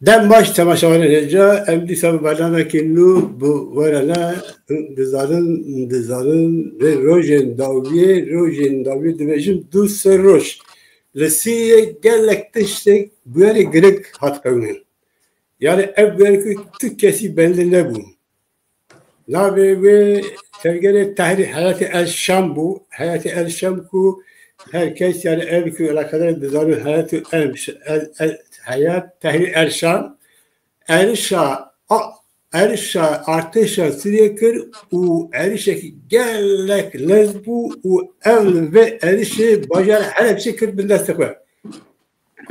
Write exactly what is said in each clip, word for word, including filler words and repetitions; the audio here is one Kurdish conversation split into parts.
Dem baş temaşevanên hêja, em dîsa bi bernamekî nû bi we re ne, dizanin, dizanin vê rojên dawiyê, rojên dawiyê dibêjin du sê roj. Li Sûriyê gelek tiştek bûyerê giring hat qewimîn. Yani ev bûyer ku tu kesî belli nebû. Navê wê tevgerê Tehrîr Heyatê El Şam bû. Heyatê El Şam ku her kes yani ev ku eleqedar dizanin Heyatê El, El, El, Heyat Tehrîr El Şam. Erişa, a, erişa artêşa Sûriyê kir û erişekî gelek lez bû û ev li vê erişê bajarê Helebçê kir bin destê xwe.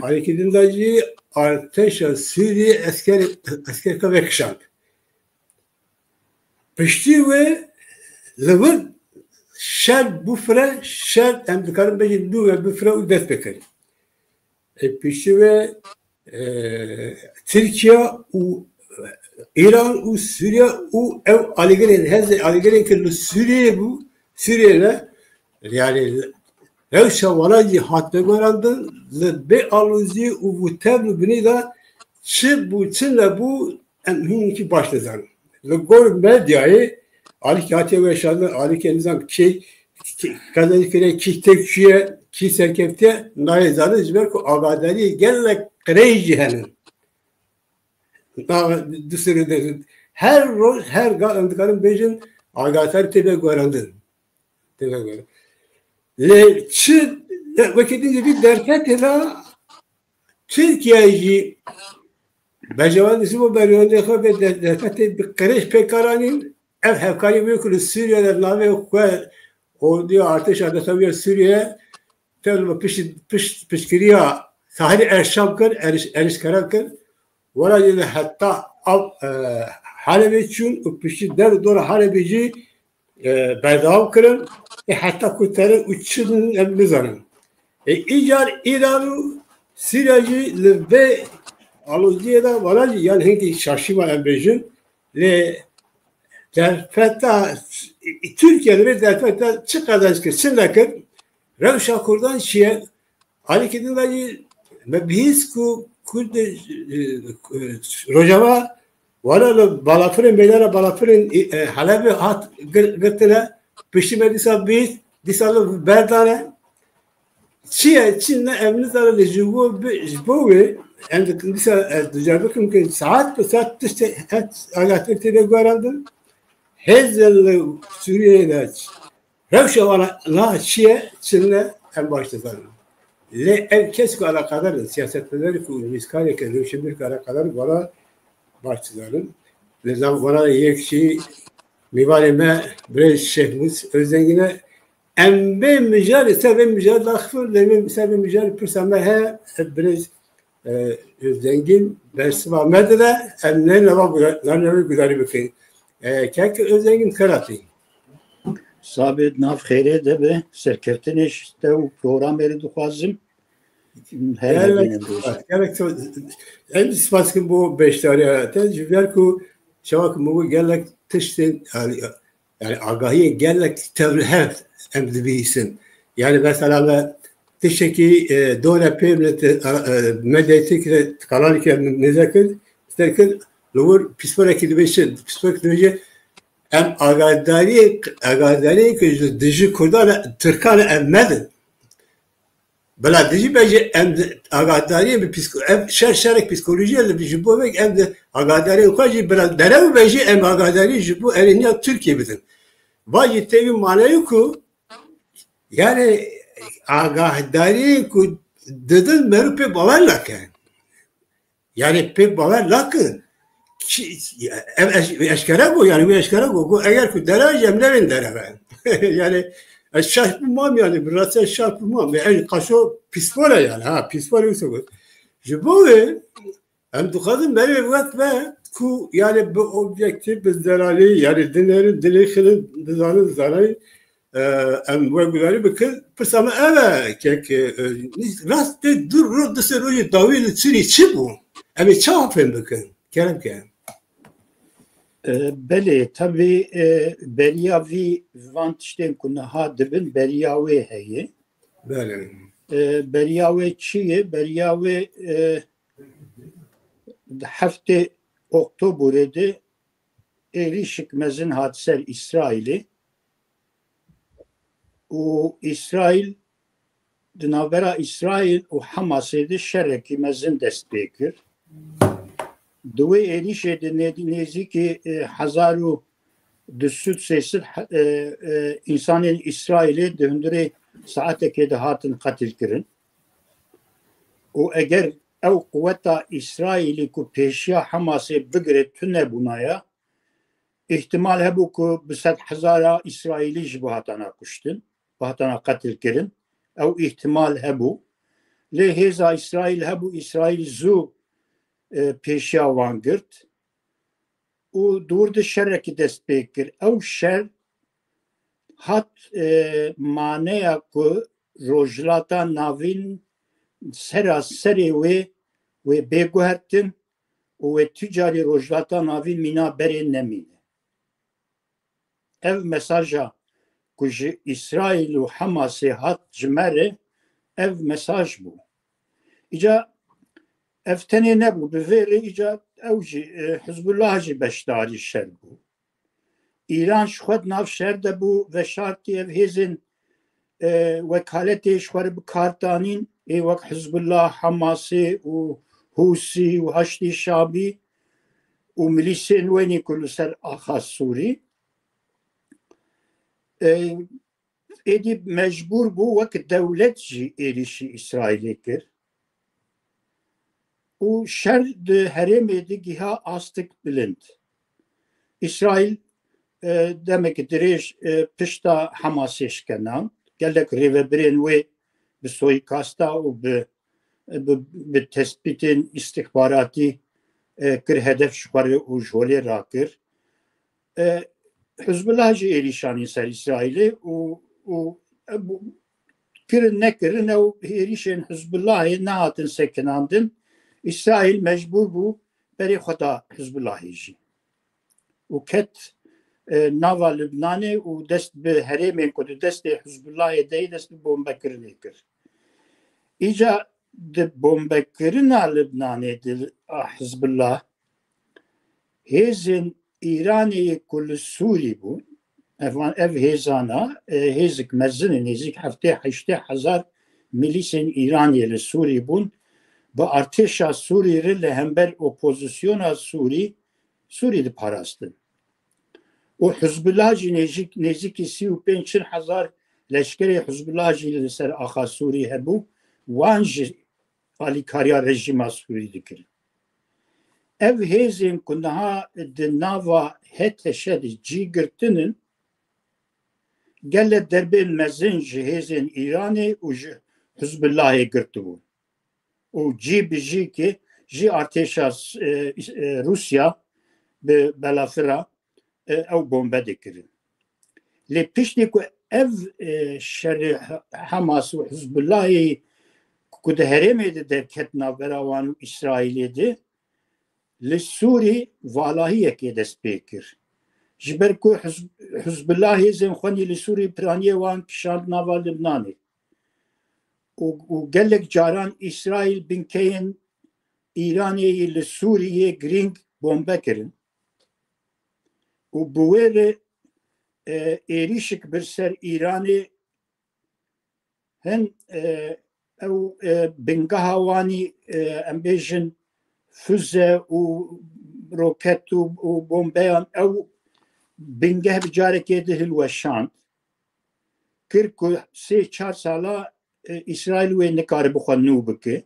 Alîkî din de jî artêşa Sûriyê esker, eskerka vekişand. Piştî wê li vir şer bifire, şer em dikarin bêjin nû ve bifire û dest pê kir. E, piştî wê, e, Tirkiye û Îran û Sûriye û ew alîgirên, hezê alîgirên ku li Sûriyeyê bû, Sûriyeyê ne, yani rewşa wana jî hat veguherandin, li bê aloziyê û vûtev û binî de çi bû, çi nebû, em hînîkî baş dizanin. Li gor medyayê, alîkî hatiye weşandin, alîkî nizam kê, kê, kazanî kire, kî têk çûye, kî serkeftiye, nayê zanin, ji ber ku agadariyê gelek qirêj jî henin. Na, du sê roj de, her roj, her ga em dikarin bêjin, agatari tê veguherandin. Tê veguherandin. Lê çi, wekî din jî vî derfetê de Tirkiye jî berjewendî ji bo berjewendê xwe vê de-, derfetê bi qirêj pêk anîn. Ev hevkarî wê ku li Sûriye de navê xwe orduya artêşa destewî ya Sûriye tevli bi pişt, pişt, piştgiriya Tahirî Erşam kir, eriş, erişkera kir. Wela jî li heta av, e, Helebê çûn û piştî der û dora Helebê jî, e, berdewam kirin. Ê heta ku terin û çi din em nizanin. Ê, îcar Îran û Sûriye jî li vê aloziyê de wela jî yan hingî şaşî me em bêjin. Lê derfeta Tirkiye li vê derfeta çi qezenc kir, çi nekir? Rewşa Kurdan çi ye? Alîkî din de jî me bihîst ku Kurd, e, e, Rojava wela li balafirên, meydana balafirên, e, Helebê hat gir-, girtine. Piştî me dîsa bihîst, dîsa li berdane. Çi ye, çi ne, em nizanin, lê ji bo bi-, ji bo wê em dikin dîsa ez diyar bikim ku saet bi saet tiştê het agatir tê veguherandin. Hêzên li Sûriyeyê de rewşa wana na çi ye, çi ne, em baş dizanin. Lê ev kes ku eleqedar in, siyasetmedar ku nivîskarê ke, nivîskarê ku eleqedar in, wana baş dizanin. Lê zaf wana yek jî mêvanê me birêz Şêxmûs Özdengîn e. Em bê mijarê, ser vê mijarê daxifin, lê vê, ser vê mijarê pirsa me heye, birêz, e, Özdengîn bersiva me dide, em ne nava guda-, ne navê gudarî bikin. E, kek Özdengîn, xêr hatî. Sabê, nav xêrê de be, serkeftinê ji te û programê re dixwazim. Her Gelek hebînin spas, gelek spas. Em spas kim bo beşdariya te, ji ber ku çawa ku min got gelek tiştên, yani, yani agahiyên gelek tevlihev em dibihîsin. Yani mesela me tiştekî, e, dore pê min te, e, medyayê Tirkî de kanalekî em nêze kir, ser kir, li wir pîsporekî dibêje, pîsporekî dibêje, em agadariyê, agadariyê ku ji dijî Kurdan e, Tirkan e, em medin. Bila dijî bejê em di-, agadariyê bi psîko-, ev şer şerek psîkolojî ye, li ji bo vek em di agadariyê xwe jî bila derew bejê em agadariyê ji bo erêniya Tirkiye bidin. Va jî tevî manayê ku, yani, agahdariyê ku didin merû pê bawer nake. Yani pê bawer nakin. Çi, ev eş-, eşkere bû, yani wî eşkere bû. Got, eger ku dere, em nevên dereve. Yani ez şaş bûmam, yani bi rastî ez şaş bûmam. Ve ev qaşo pîspor e yani, ha, pîspor e wisa got. Ji bo wê em dixwazin merivê wet be ku yani bi objektîf, bi zelalî, yani dinêrin, dilê xilin, dizanin, zanayî, e, em we gudarî bikin. Pirsa me ev e, kek, e, e, rast pê du ro-, du sê rojê dawî li Sûriyê çi bû? Em ê çawa fêm bikin? Kerem ke. E, belê, tabii, e, beriya vî van tiştên ku niha dibin, beriya wê heye. Belê. E, beriya wê çi ye? Beriya wê, e, di heftê Oktoberê de êrîşik mezin hat ser Îsraîlê û Îsraîl, di navbera Îsraîl û Hamasê de şerekî mezin dest pê kir. Di wê êrîşê de nê-, nêzîkî, e, hezar û du sed sê sed, e, e, însanên Îsraîlê di hundirê saetekê de hatin qetil kirin. Û eger ew quweta Îsraîlî ku pêşiya Hamasê bigire tune bûnaya, îhtimal hebû ku bi sed hezara Îsraîlî jî bihatana kuştin, bihatana qetil kirin. Ew îhtimal hebû. Lê hêza Îsraîl hebû, Îsraîl zû, e, pêşiya wan girt û di wir de şerekî dest pê kir. Ew şer hat, e, maneya ku Rojhilata Navîn sera serê wê, wê bê guhertin û wê tu carî Rojhilata Navîn mîna berê nemîne. Ev mesaja ku ji Îsraîl û Hamasê hat ji me re, ev mesaj bû. Îca ev tenê nebû, bi vê rê îca ew jî, e, Hizbullah jî beşdarî şer bû. Îran ji xwe di nav şer de bû, veşartî ev hêzên, e, wekaletê ji xwe re bi kar tanîn, ê wek Hizbullah, Hamasê û Hûsî û Haşdî Şabî û milîsên wenî ku li ser axa Sûrî. E, êdî mecbûr bû wek dewlet jî êrîşî Îsraîlê kir. Û şer di herêmê de giha astik bilind. Îsraîl, e, demeke dirêj, e, pişta Hamasê şikena. Gelek rêvebirên wê bi soyîkasta û bi, bi, bi tespîtên îstixbaratî, e, kir hedef ji xwe re û ji holê rakir. E, Hizbullah jî êrîşanî ser Îsraîlê û, û, e, bu, kirin nekirin ew êrîşên Hizbullahê nehatin sekinandin. Îsraîl mecbûr bû berê xwe da Hizbullahê jî. Û ket, e, nava Libnanê û dest bi herêmên ku di destê Hizbullahê de yê dest bi bombekirinê kir. Îca di bombekirina Libnanê di a Hizbullah, hêzên Îranê yê ku li Sûrî bûn, evan, ev hêzana, e, hêzik mezin e, nêzîk heftê heştê hezar milîsên Îranê li Sûrî bûn, bi artêşa Sûrî re li hember opozisyona Sûrî, Sûrî diparastin. Û Hizbullah jî nêzîk, nêzîkî sî û pênc çil hezar leşkerê Hizbullah jî li ser axa Sûrî hebû, wan jî alîkariya rejîma Sûrî dikirin. Ev hêzên ku niha di nava H T Ş de cî girtin in, gelek derbên mezin ji hêzên Îranê û ji Hizbullahê girtibûn. Û cî bi cî ki jî artêşa, e, e, Rûsya bi belafira, e, ew bombe dikirin. Lê piştî ku ev, e, şerê Hamas û Hizbullahê ku di herêmê de derket navbera wan û Îsraîlê de, li Sûrî valahiyekê dest pê kir. Ji ber ku Hiz-, Hizbullah hêzên xwenî li Sûrî piraniyê wan kişand nava Libnanê. Û, û gelek caran Îsraîl binkeyên Îranê yê li Sûriyê girîng bombe kirin. Û bi wê re, e, êrîşik bir ser Îranê hin, e, ew, e, bingeha wanî, e, em bêjin füze û roket û, û bombeyan ew bingeh bi carekê di hilweşand. Kir ku sê çar sala, e, Îsraîl wê nikare bi xwe nû bike.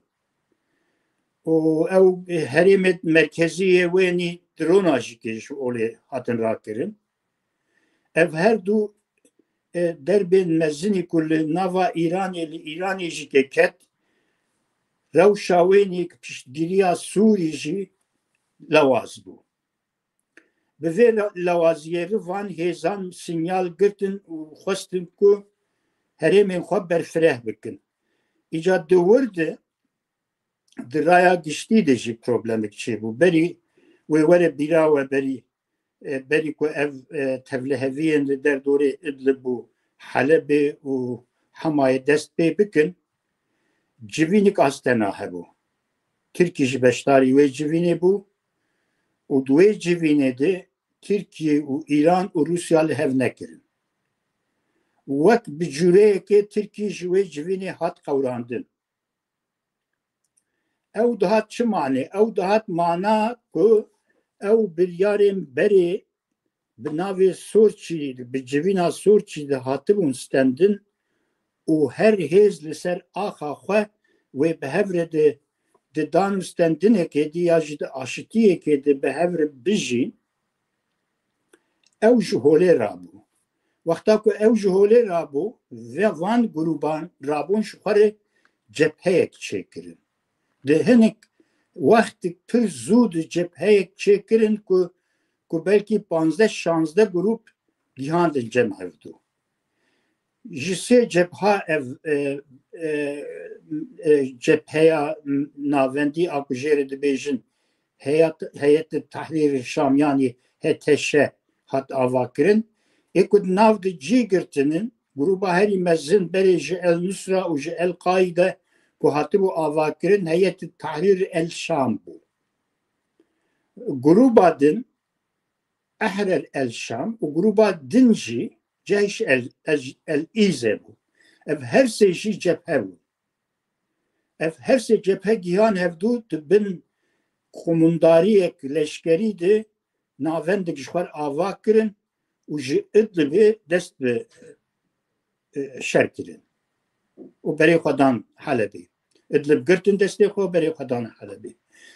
Û ew, e, herêmê merkezî yê wênî drona jî kê ji olê hatin rakirin. Ev her du, e, derbên mezinî ku li nava Îranê, li Îranê jî ke ket, rewşa wênî piştgiriya Sûrî jî lewaz bû. Bi vê le-, lewaziyê re van hêzan sinyal girtin û xwestin ku herêmên xwe berfireh bikin. Îca di wir de, di raya giştî de jî problemek çêbû. Berî wê were bîra we berî, e, berî ku ev, e, tevliheviyên li derdorê Idlib û Helebê û Hemayê dest pê bikin, civînik Astena hebû. Tirkî jî beşdarî wê civînê bû û di wê civînê de Tirkiye û Îran û Rûsya li hev nekirin. Wek bi cûreyekê Tirkî ji wê civînê hat qewrandin. Ew dihat çi manê? Ew dihat mana ku ew biryarên berê bi navê Sorçî, bi civîna Sorçî de hatibûn stendin û her hêz li ser axa xwe wê bi hev re di, di dan û stendinekê di ya jî di aşitiyekê di bi hev re bijîn, ew ji holê rabû. Wexta ku ew ji holê rabû, ve van grûban rabûn ji xwe re cepheyek çêkirin. Di hinek wextik pir zû di cepheyek çêkirin ku, ku belkî panzdeh şanzdeh grûp gihandin cem hevdû. Ji sê cebha ev, e, e, e, cebheya navendî a ku jê re dibêjin Heyet, Heyet Tehrîr Şam, yanî H T Ş hat avakirin. Ê ku di nav de cî girtinin, grûba herî mezin berê ji El Nusra û ji El Qaîde ku hatibû avakirin, Heyet Tehrîr El Şam bû. Grûba din Ehrer El Şam û grûba din jî Ceyş El, El, El Îze bû. Ev her sê jî cebhe bûn. Ev her sê cebhe gihan hevdû di bin qumundariyek leşkerî de navendek ji xwe ava kirin û ji Idlibê dest bi, e, şer kirin. Û berê xwe dan Helebê. Idlib girtin destê xwe, berê xwe dan Helebê.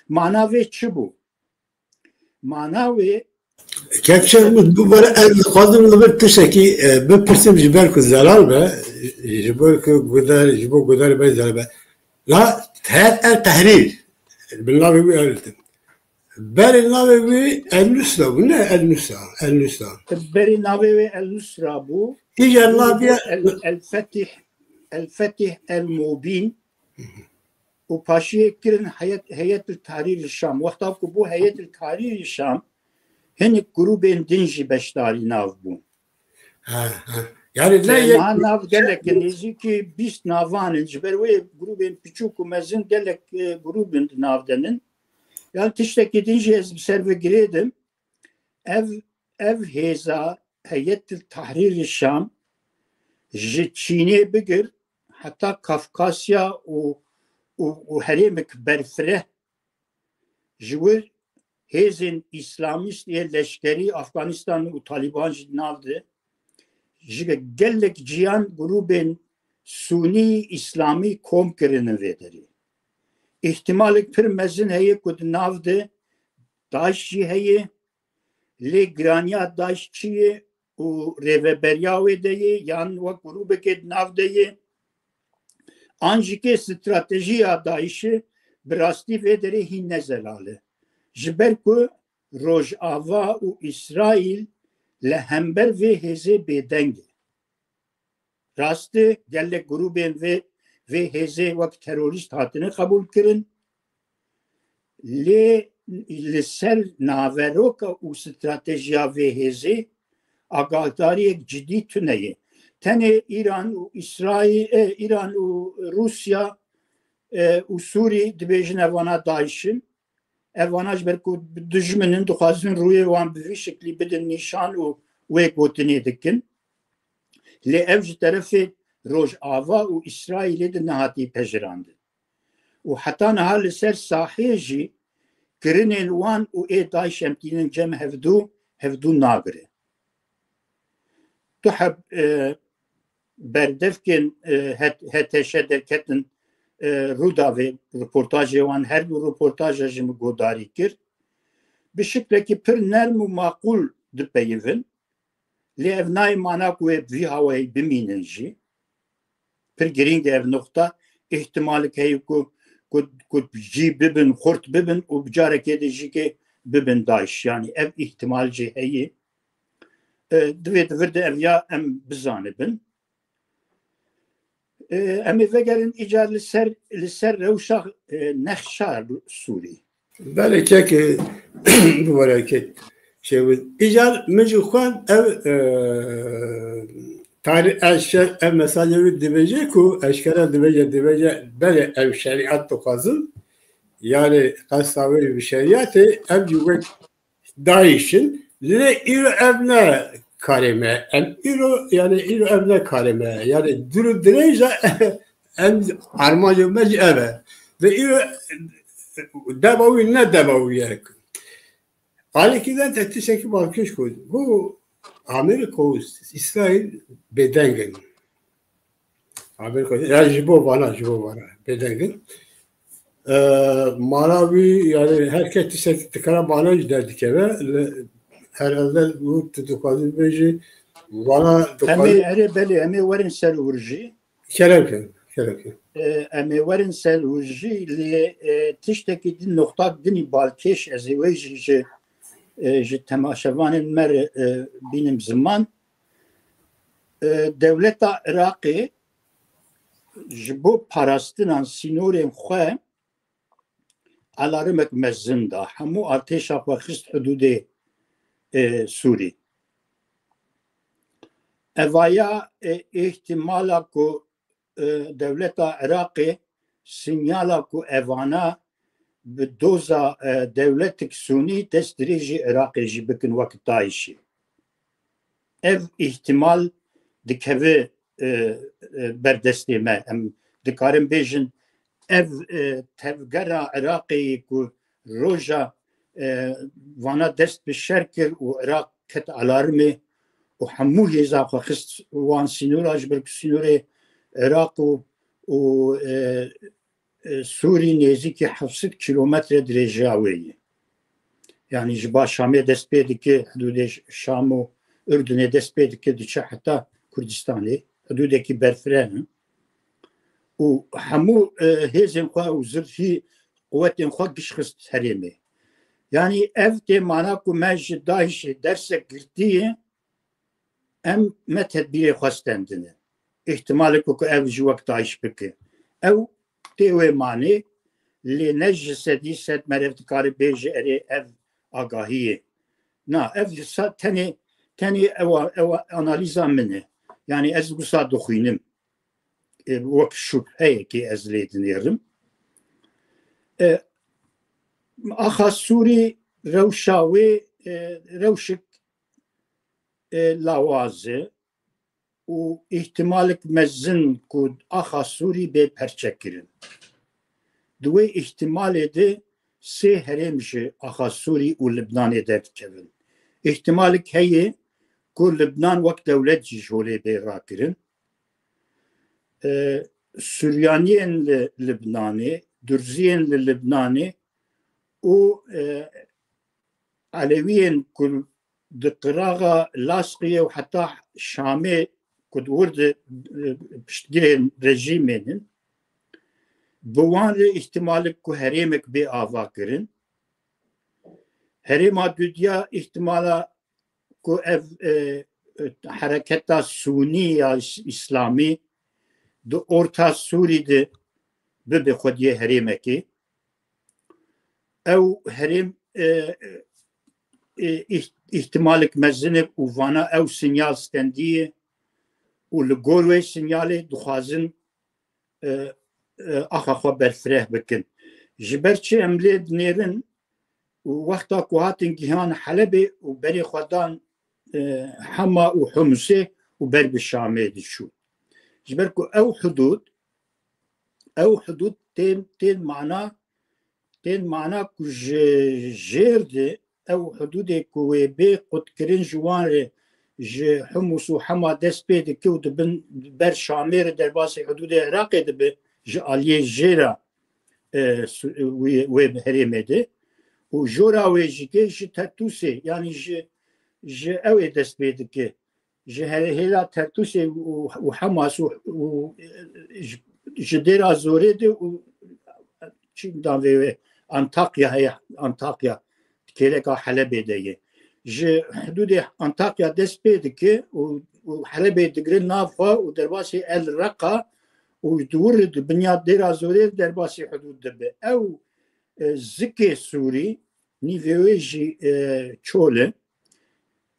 Mana vê çi bû? Mana wê Kevçe min bibore, ez dixwazim li vir tiştekî, e, bipirsim ji ber ku zelal be, ji ber ku gudar, ji bo gudarê me zelal be. La Heyet El Tehrîr, bi navê wî El Tehrîr. Berê navê wî El Nusra bû, ne El Nusra, El Nusra. Berê navê wê El Nusra bû. Îcar Bû, navê bû El, El Fetih, El Fetih El Mubîn. Û paşiyê kirin Heyet, Heyet El Tehrîr Şam. Wexta ku bû Heyet El Tehrîr Şam, hinek grûbên din jî beşdarî nav bûn. Ha, ha. Yani ne Niha nav gelek e, nêzîkî bîst navan in. Ji ber wê grûbên piçûk û mezin gelek, e, grûb in di nav de nin. Yan tiştekî din jî ez bi ser ve girêdim. Ev, ev hêza Heyet El Tehrîr Şam ji Çînê bigir heta Kafkasya û, û, û herêmek berfireh ji wir hêzên îslamîst yê leşkerî Afganistan û Taliban jî di nav de ji gelek ciyan grûbên Sûnî îslamî kom kirine vê derê. Îhtimalek pir mezin heye ku di nav de DAIŞ jî heye, lê giraniya DAIŞ çi ye û rêveberiya wê de ye yan wek grûbekê di nav de ye? An jî kê stratejiya DAIŞê bi rastî vê derê hîn ne zelal e. Ji ber ku Rojava û Îsraîl li hember vê hêzê bêdeng e. Rast e, gelek grûbên vê, vê hêzê wek terorîst hatine qebûl kirin. Lê li ser naveroka û stratejiya vê hêzê agahdariyek cidî tune ye. Tenê Îran û Îsraîl, e, Îran û Rûsya, e, û Sûrî dibêjin evana DAIŞ in. Evana ji ber ku dijmin in, dixwazin rûyê wan bi vî şiklî bidin nîşan û wê gotinê dikin. Lê ev ji terefê Rojava û Îsraîlê de nehatî pejirandin. Û heta niha li ser sahê jî kirinên wan û ê DAIŞ em tînin cem hevdû, hevdû nagire. Tu heb, e, berdevkên, e, het-, H T Ş derketin, e, Rûdawê, reportajê wan, her du reportaja ji min godarî kir. Bi şiklekî pir nerm û maqûl dipeyivin. Lê ev nayê mana ku wê bi vî hawayî bimînin jî. Pir girîng e ev nuqta. Îhtimalek heye ku, ku, ku cî bibin, xurt bibin û bi carekê de jî kê bibin DAIŞ. Yanî ev îhtimal jî heye. E, divê di vir de ev ya em bizanibin. E, em ê vegerin îcar li ser, li ser rewşa, e, nexşa Sûrî. Belê kek, e, bibore kek. Şey, îcar min jî xwend ev, e, tarî-, ev şer-, ev mesajê wî dibêje ku eşkere dibêje, dibêje belê ev şerîat dixwazin. Yani qesta wê bi şeriyatê, ev jî wek DAIŞ in. Lê îro ev ne karê me. Em îro, yani îro ev ne karê me. Yani dûr û dirêj e, em armanca me jî ev e. Ve îro dema wî ne dema wî ye. Alekî de te tiştekî balkêş got. Got Amerîka û Îsraîl bêdeng in. Amerîka, ya ji bo vana, ji bo vana bêdeng in. Ee, mana wî, yani her kes tiştek dikare mana jî derdikeve. Li, herhalde û tu dixwazî bêjî, vana Em ê, dixwazî erê belê, em ê werin ser wir jî. Kerem ke, kerem ke. E, em ê werin ser wir jî, lê, e, tiştekî din, noxtak dinî balkêş, ez ê wê jî ji, e, ji temaşevanên me re, e, bînim ziman. E, dewleta Iraqê ji bo parastina sînorên xwe alarmek mezin da. Hemû artêşa xwe xist hidûdê, e, Sûrî. Evaya, e, îhtimala ku, e, dewleta Iraqê sinyala ku evana bi doza, e, dewletik Sûnî dest dirêjî Iraqê jî bikin wek DAIŞ'î. Ev îhtimal dikeve, e, e, ber destê me. Em dikarin bêjin ev, e, tevgera Iraqê yê ku roja, e, vana dest bi şer kir û Iraq ket alarmê û hemû hêza xwe xist wan sînora, ji ber ku sînorê Iraq û, û, e, e, Sûrî nêzîkî heft sed kîlometre dirêjiya wê ye. Yani ji ba Şamê dest pê dike, hidûdê Şam û Urdunê dest pê dike, diçe heta Kurdistanê. Hidûdekî berfireh in. Û hemû, e, hêzên xwe û zirhî quwetên xwe giş xist herêmê. Yani ev tê mana ku me ji DAIŞ'ê dersek girtiye, em me tedbîrê xwe stendine. Îhtimalê ku, ku ev jî wek DAIŞ bike. Ew tê wê manê, lê ne ji sedî sed meriv dikare bêje erê ev agahiyê. Na, ev sa-, tenê, tenê ew, ew analîza min e. Yani ez wisa dixwînim. E, wek şubheyekê ez lê dinêrim. E, axa Sûrî rewşa wê, e, rewşik, e, lawaz e û îhtimalik mezin ku axa Sûrî bê perçekirin. Di wê îhtimalê de sê herêm ji axa Sûrî û Libnanê derdikevin. Îhtimalik heye ku Libnan wek dewlet jî ji holê bê rakirin. E, Suryaniyên li Libnanê, Durziyên li Libnanê û, e, Elewiyên ku di qiraxa Lasqiyê û heta Şamê ku di wir de, e, piştgirên rejîmê nin, bi wan re îhtimalik ku herêmek bê ava kirin. Herêma dudiya îhtimala ku ev, e, e, hereketa Sûnî ya Îs-, Îslamî di orta Sûrî de bibe xwediyê herêmekê. Ew herêm, e, e, îh-, îhtimalik mezin e û vana ew sinyal stendiye û li gor wê sinyalê dixwazin, e, e, axa xwe berfireh bikin. Ji ber çi em lê dinêrin û wexta ku hatin gihan Helebê û berê xwe dan, e, Hema û Humusê û ber bi Şamê diçû. Ji ber ku ew hudûd, ew hudûd tên, tên mana, tên mana ku ji jêr de ew hudûdê ku wê bê qutkirin ji wan re, ji Humus û Hema dest pê dike û di bin ber Şamê re derbasî hudûdê Iraqê dibe, ji aliyê jêra, e, su-, wê, wê herêmê de. Û jora wê jî ke ji Tertûsê, yanî ji, ji ew ê dest pê dike. Ji he-, hêla Tertûsê û, û Hemas û, û, e, ji, ji Dêra Zorê de û çi navê wê, Antakya heye, Antakya kêleka Helebê de ye. Ji hidûdê Antakya dest pê dike û, û Helebê digire nav xwe û derbasî El Reqa û di wir di binya Dêra Zorê derbasî hidûd dibe. Ew, e, zikê Sûrî, nîvê wê jî, e, çol e.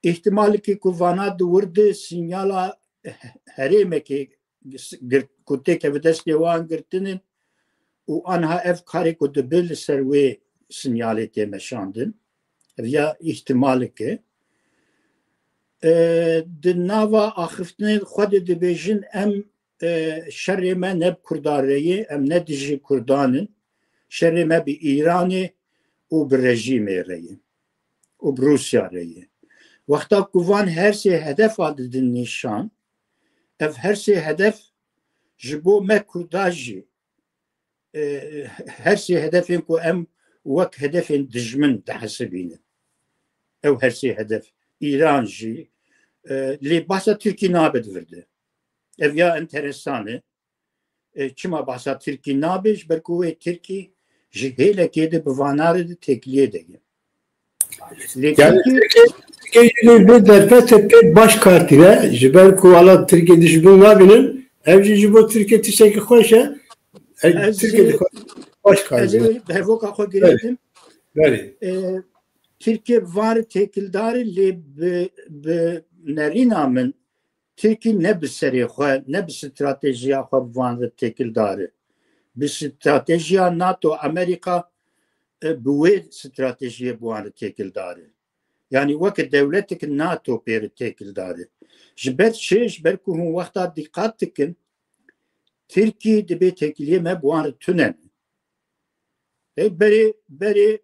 Îhtimalekî ku vana di wir de sinyala herêmekê girt-, ku têkeve destê wan girtinin û anha ev karê ku dibe li ser wê sinyalê tê meşandin. Ev ya îhtimalek e. E, di nava axiftinên xwe de dibêjin, em, e, şerê me ne bi Kurdan re ye, em ne dijî Kurdan in. Şerê me bi Îranê û bi rejîmê re ye û bi Rûsya re ye. Wexta ku van her sê hedefa didin nîşan, ev her sê hedef ji bo me Kurda jî, e, her sê hedefên ku em wek hedefên dijmin dihesibînin. Ew her sê hedef, Îran jî, e, lê behsa Tirkî nabe di vir de. Ev ya enteresan e. E, çima behsa Tirkî nabe? Ji ber ku wê Tirkî ji hêlekê de bi vana re de têkiliyê de ye. Lê Yani Tirkî Tirkiye, Tirkiye yine bir derfet pek baş kartine. Ji ber ku ala Tirkiye dijmin nabînin, ev jî ji bo Tirkiye tiştekî xweş e. E, Ez Tirkiye jî, xwe baş ez kartine. Ê hevoka xwe girêdim. Belê. E, Tirkiye bi van re têkildar e, lê bi, bi nerîna min Tirkî ne bi serê xwe, ne bi stratejiya xwe bi van re têkildar e. Bi stratejiya NATO, Amerîka, e, bi wê stratejiyê bi wan re têkildar e. Yanî weke dewletek NATO pê re têkildar e. Ji ber çi? Ji ber ku hûn wexta dîqat dikin, Tirkî dibê têkiliyê me bi wan re tune ne. E, berê, berê,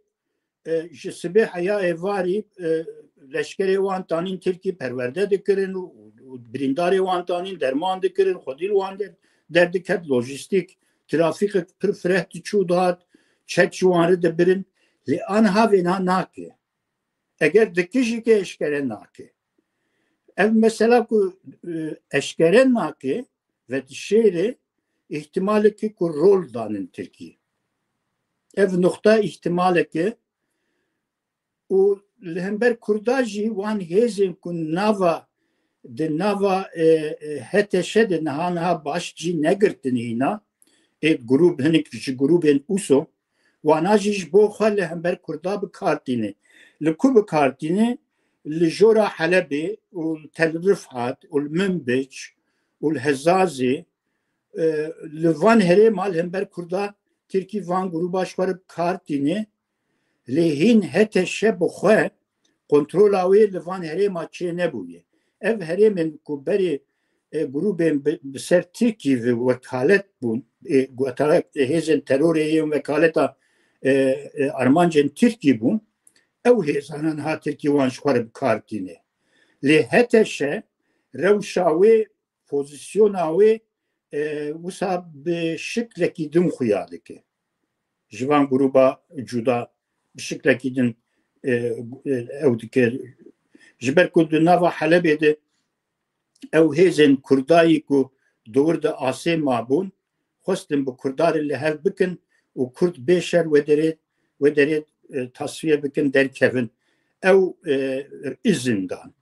e, ji sibê heya êvarî, e, leşkerê wan tanîn Tirkî perwerde dikirin û, û birîndarê wan tanîn derman dikirin, xwedî li wan der-, derdiket, lojîstîk, trafîkek pir fireh diçû dihat, çek ji wan re dibirin. Lê aniha vêna nake. Eger dike jî ke eşkere nake. Ev mesela ku, e, eşkere nake ve dişêre, îhtimaleke ku rol danin Tirkî. Ev nuxta îhtimaleke û li hember Kurda jî wan hêzên ku nava, di nava, e, e, H T Ş de niha niha baş cî negirtin hîna, ê grûb, hinek ji grûbên uso, wana jî ji bo xwe li hember Kurda bi kar tîne. Li ku bi kar tîne? Li jora Helebê û li Tel Rifat û li Minbic û li Hezazê, e, li van herêma li hember Kurda Tirkî van grûba ji xwe re bi kar tîne. Lê hîn H T Ş bi xwe kontrola wê li van herêma çê nebûye. Ev herêmên ku berê, e, grûbên bi, bi ser Tirkî ve wekalet bûn, e, wekalet, e, hêzên terorê yên wekaleta, e, e, armancên Tirkî bûn, ew hêzana niha Tirkî wan ji xwe re bi kar tîne. Lê H T Ş rewşa wê, pozîsyona wê, e, wisa bi şiklekî din xuya dike. Ji van grûba cuda bi şiklekî din, e, e, ew dike. Ji ber ku di nava Helebê de ew hêzên Kurdayî ku dowir de asê mabûn, xwestin bi Kurda re li hev bikin û Kurd bê şer wê derê, wê derê, e, tasfiye bikin, derkevin. Ew, e, izin dan.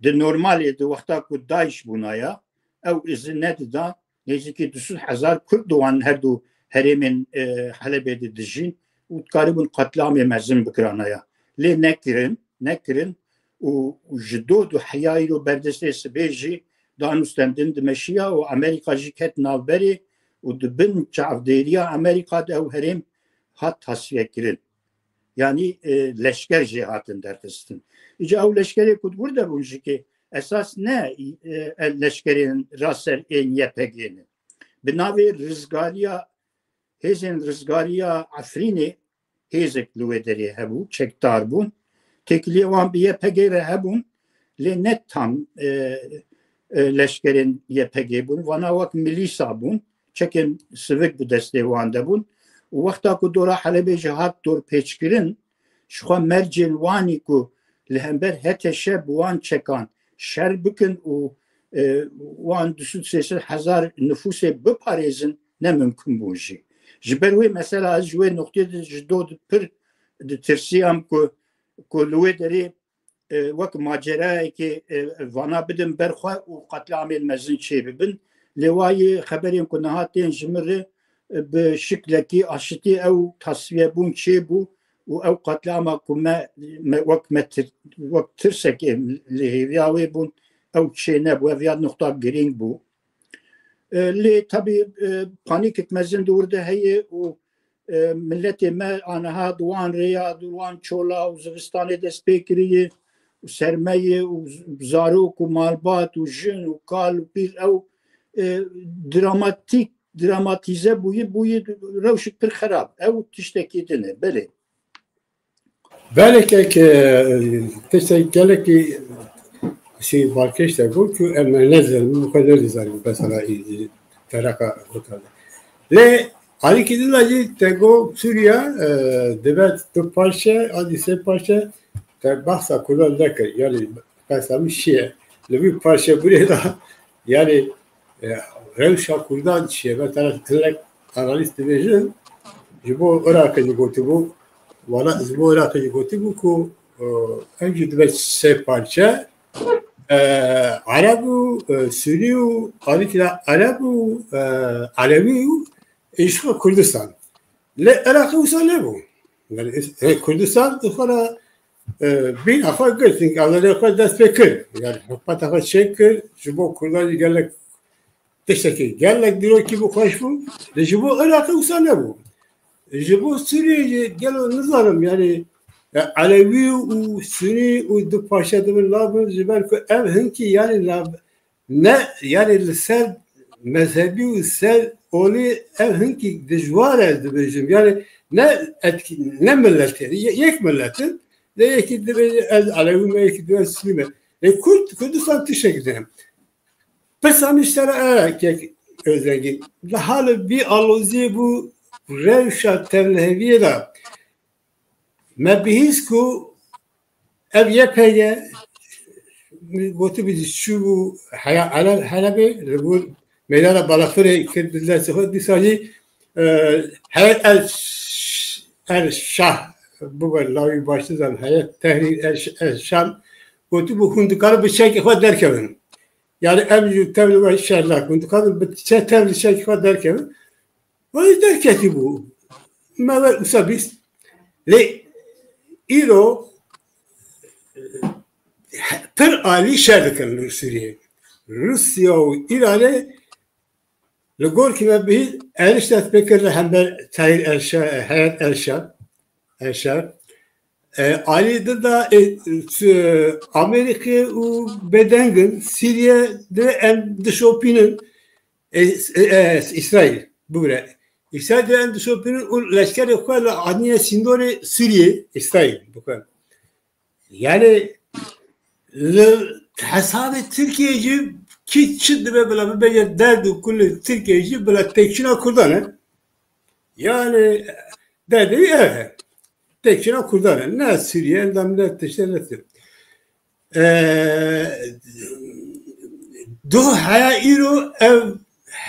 Di normalê, di wexta ku DAIŞ bûnaya, ew izin nedida. Nêzîkî du sed hezar Kurd di wan her du herêmên, e, Helebê de dijîn û dikaribûn qetlamê mezin bikiranaya. Lê nekirin, nekirin û, û ji do du heya îro berdestê sibê jî danûstendin dimeşiya û Amerîka jî ket navberê û di bin çavdêriya Amerîka de ew herêm hat tasfiyekirin. Yanî, e, leşker jê hatin derxistin. Îca ew leşkerê ku di wir de bûn jî ke esas ne, e, e, leşkerên raser ên Y P G ne. Bi navê rizgariya, hêzên rizgariya Efrînê hêzek li wê derê hebû, çekdar bûn. Têkiliyê wan bi Y P G re hebûn, lê ne tam, e, e, leşkerên Y P G bûn. Vana wek milîsa bûn, çekên sivik bi destê wan de bûn. Û wexta ku dora Helebê jî hat dorpêçkirin, ji xwe mercên wanî ku li hember H T Ş bi wan çekan şer bikin û, e, wan du sed sê sed hezar nifûsê biparêzin, ne mimkun bû jî. Ji ber wê mesela ez ji wê noqtê de ji do pir ditirsiyam ku, ku li wê derê, e, wek macerayekê, e, vana bidin ber xwe û qetlamên mezin çê bibin. Lê wayê xeberên ku niha tên ji min re, e, bi şiklekî aşitî ew tasfiye bûn çê bû û ew qetlama ku me, me wek me tir-, wek tirsekê li hêviya wê bûn, ew çê nebû. Ev ya nuqta girîng bû. E, lê tabii, e, panîkek mezin di wir de heye û, e, milletê me aniha di wan rêya, di wan çola û zivistanê dest pê kiriye û sermeyê û z-, zarok û malbat û jin û kal û pîr ew, e, dramatîk, dramatîze bûyî, bûyî rewşik pir xerab. Ew tiştekî din e, belê. Belê kek, e, tiştek gelekî şey balkêş te got ku em ne zanin, xwe ne zanin mesela, e, tereka gotan. Lê alîkî din de jî te got Sûriye, e, dibe du parçe, an jî sê parçe, te behsa Kurdan nekir. Yani behsa min şiye. Li vî parçe burê de, yani, e, rewşa Kurdan çi ye? Mesela hinek analîst dibêjin, ji bo Iraqê jî gotibû, wala ji bo Iraqê jî gotibû ku, e, ev jî dibe sê parçe, e, Ereb û, e, Sunî û alîkî de Ereb û, e, Elewî û, e, ji xwe Kurdistan. Lê Iraqê wisa nebû. Yani, e, Kurdistan xwe re, e, bîna xwe girt, çunke azadiya xwe dest pê kir. Yani, hikûmeta xwe çêkir, ji bo Kurdan jî gelek tiştekî gelek dîrokî bû, xweş bû. Lê ji bo Iraqê wisa nebû. Ji bo Sûriyê jî gelo nizanim, yani, e, Elewî û Sunî û du parçe dibin nabin, ji ber ku ev hinkî, yani, nav-, ne, yani, li ser mezhebî û ser olî ev hinkî dijwar e, ez dibêjim. Yani, ne etkî, ne millet, yani, ye-, yek millet in, lê yekî dibêje ez Elewî me, yekî dibêje Sunî me. Lê Kurd, Kurdistan tiştek din. Pirsa min ji te re, e, kek Ozengîn. Li hal vî aloziyê bû rewşa tevliheviyê de me bihîst ku ev Y P G gotibî çûbû heya Ele-, Helebê, li gor meydana Balafirê kir bi destê xwe, dîsa jî, e, Heyet El Ş-, El Şah, bibe lawî baş dizan, Heyet Tehrîr El Ş-, El Şam, gotibû hûn dikarin bi çekê xwe derkevin. Yani ev jî tevlî we şerlak bûn. Dikarin bi çe tevlî çekê xwe derkevin. Wê derketî bû. Me we wisa bîst. Lê îro, e, pir alî şer dikin li Sûriyê. Rûsya û Îranê li gor kî me bihî êrîş dest pê kir li hember Tahîr El Şa-, Heyet El Şa-, El Şar. E, alî din de, e, Amerîkê û bêdeng in, Sûriye de em dişopînin, e, e, e, Îsraîl, bibire. Îsraîl de em dişopînin û leşkerê xwe li aniye sînorê Sûriyê, Îsraîl, bixwe. Yani, li hesabê Tirkiye jî kî çi dibe bila bibêje derd û kulê Tirkiye jî bila têkçina Kurdan e. Yani, derdê wî ev e. Têkçina Kurdan e. Ne Sûriye, ne, ne tiştê, ne tiştê. Ee, doh heya îro ev